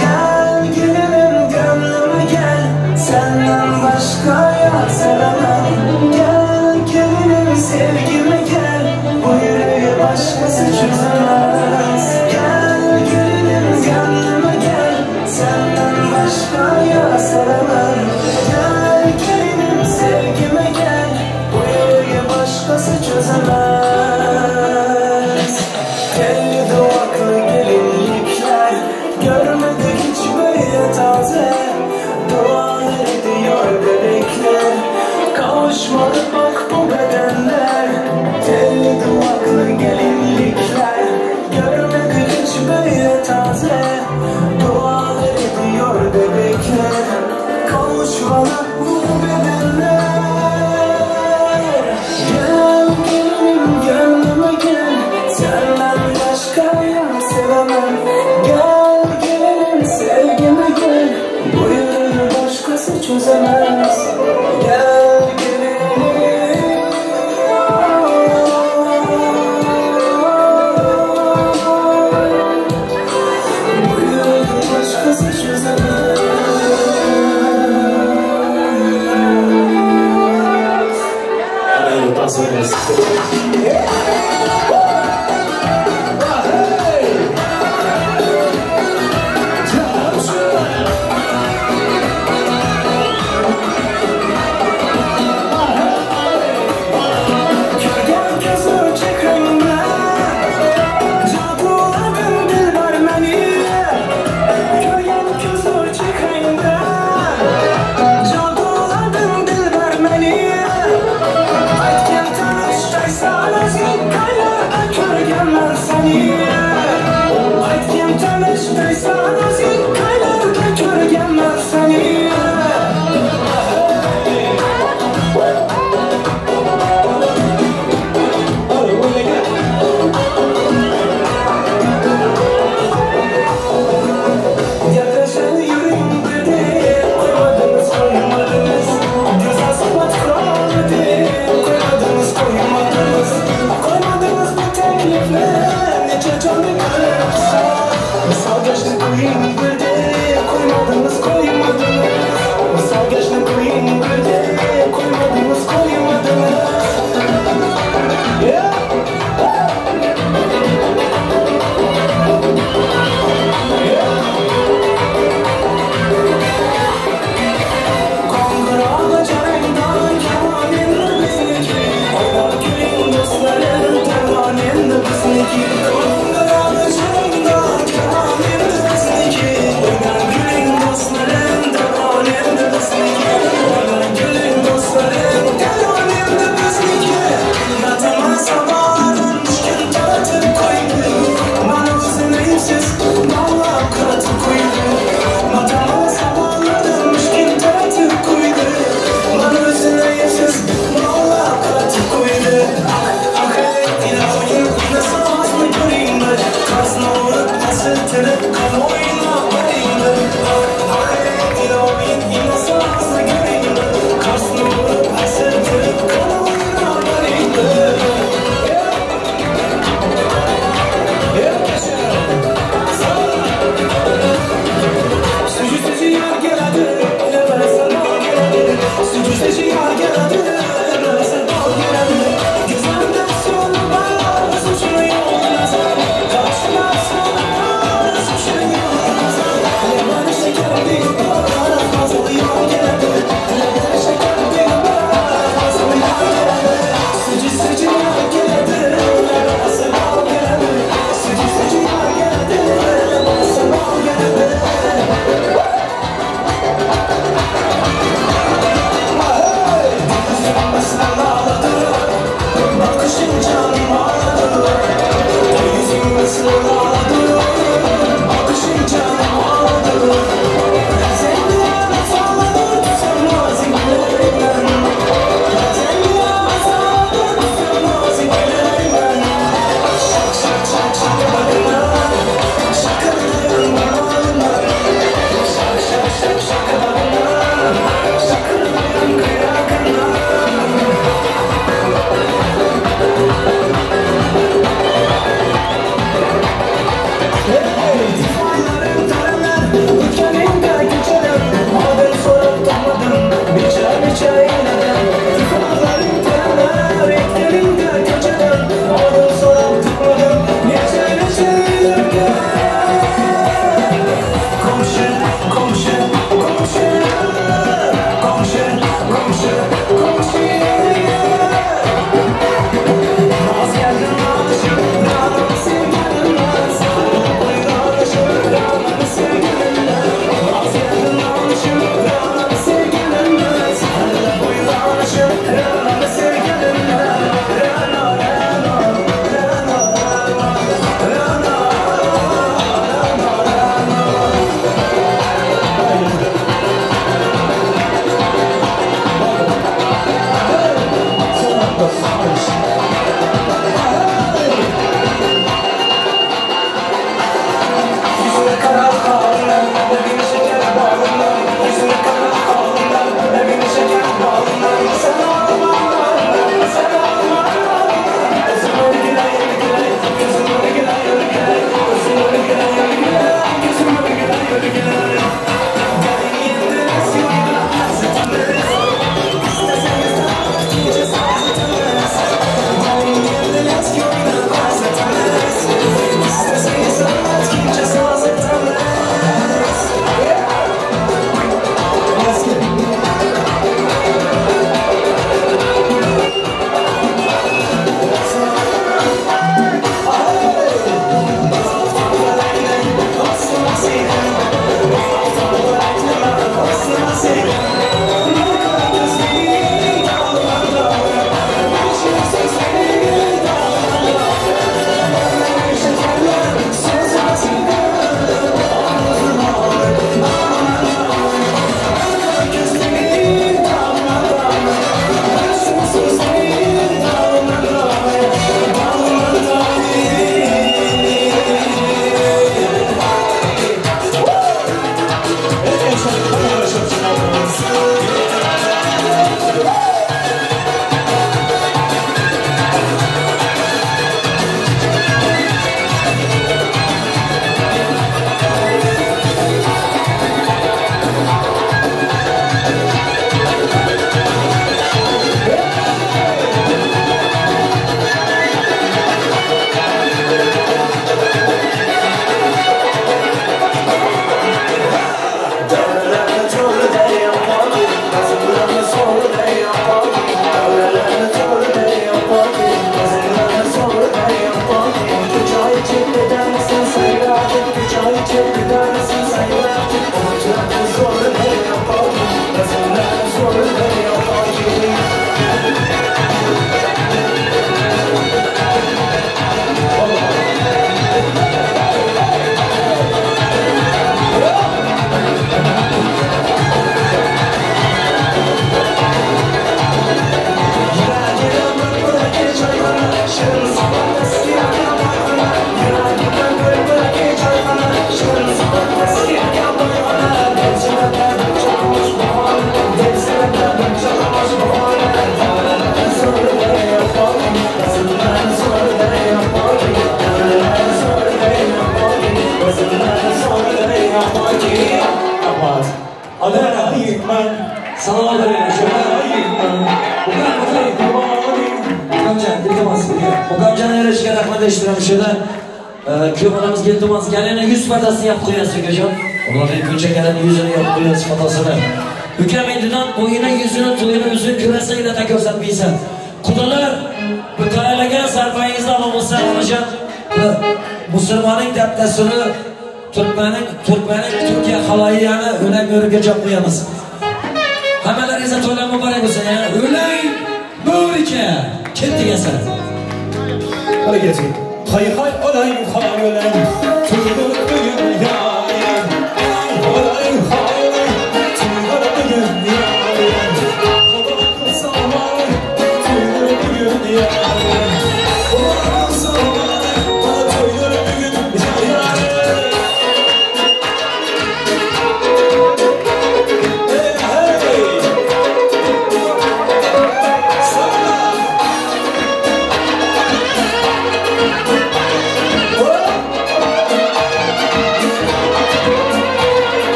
Gel gelinim gönlüme gel, senden başka yar sevemem. Gel gelinim sevgime gel, bu yüreği başkası çözemez. Gel gelinim gönlüme gel, senden başka yar sevemem. Gel gelinim sevgime gel, bu yüreği başkası çözemez. Telli duvaklı gelinlikler, görmedik hiç böyle taze. Dualar ediyor bebekler, kavuşmalı bak bu bedenler. Telli duvaklı gelinlikler, görmedik hiç böyle taze. Dualar ediyor bebekler, kavuşmalı bu bedenler. Gel gelinim gönlüme gel, senden başka yar sevemem. Gel gelinim sevgime gel, bu yüreği başkası çözemez. Gel gelinim. Bu yüreği başkası çözemez. Hadi dans ederiz. Gel gözü çekremde, caduladın dilber beni. Gel gözü çekremde, caduladın dilber beni. Aytken tanıştaysan özün kaylarda körgenler seni. Aytken tanıştaysan özün kaylarda körgenler seni.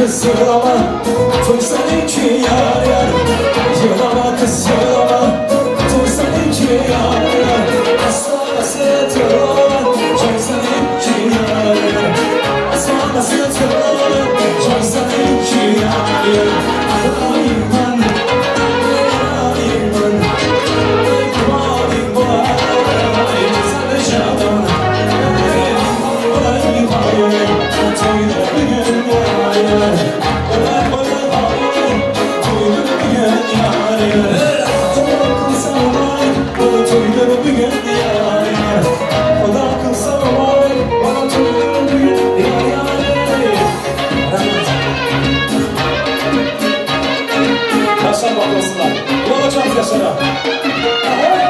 Kız sırama, toy seninki yarim. bolsunlar. Ýol açamyz ýaşlara. Hey!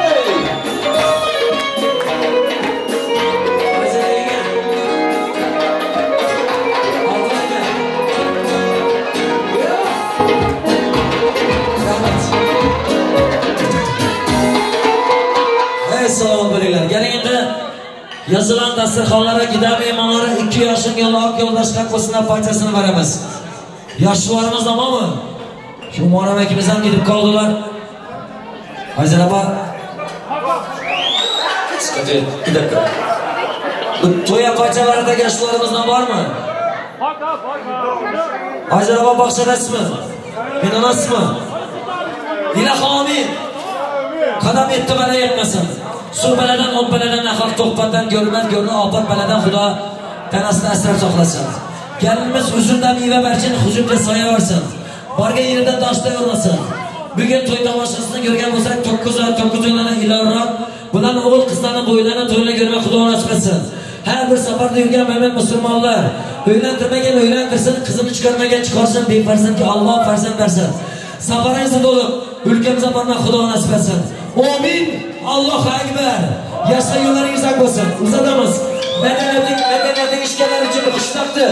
Ey salomat bo'linglar. Keling endi yozilgan dasturxonlarga gida mehmonlari ikki yoshing yo'l oq yo'ldoshlar qo'shinar foydasini beramiz. Yoshlarimiz tamommi? Shu Muharram akamiz ham ketib qoldilar. Ayzan opa. Bir dakika. Bu to'ya parchalaridagi yoshlarımızdan bormi? Ayzan opa bog'chadasizmi? Inonasizmi? Ilahi amin. Qadam yetti bala yetmasin. Suv baladan, o't baladan, nahaq to'qpatdan, ko'rmas ko'rni ofat baladan Xudo tanasini asrab saqlasin. Kelinimiz uzumdan meva barchin huzurga soya bersin. Borgan yerida toshda urmasin. Bugun to'y tomoshasini ko'rgan bo'lsak, 9 oy 9 oylardan ilonroq bularni o'g'il qizlarni bo'ylarini to'yini ko'rmak Xudo nasib etsin. Har bir safarda yurgan mo'min musulmonlar uylantirmagan uylantirsin, qizini chiqarmagan chiqarsin, befarzandga Alloh farzand bersin. Safaringizni to'lib, ülkemize bormak Xudo nasib etsin. Amin. Allohu akbar. Yashar yo'llaringiz oq bo'lsin. Uzatamiz. Madaniyatning madaniyatning ishkalari uchun xushtapti.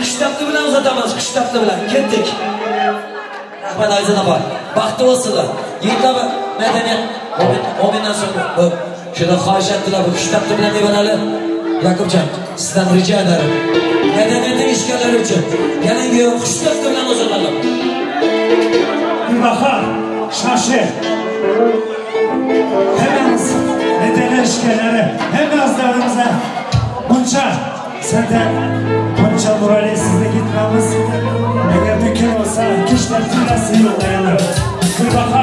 Xushtapti bilan uzatamiz, xushtapti bilan. Ketdik. Rahmat Ayzat opa. Baxtli bo'lsinlar. Yigitlar madaniyat Omindan so'ng shunda xohish etdilar bu xushtapti bilan deganali. Yakubjon, sizdan rijo ederim. Madaniyatning ishkalari uchun keling xushtapti bilan uzatalım. Gülbahar, Şaşı, hepimiz medeniyet işkenleri, hepimizlerimize bunca senden bunca morali sizde gitmemiz. Eğer mümkün olsa kişiler tüylesi yollayalım. Gülbahar.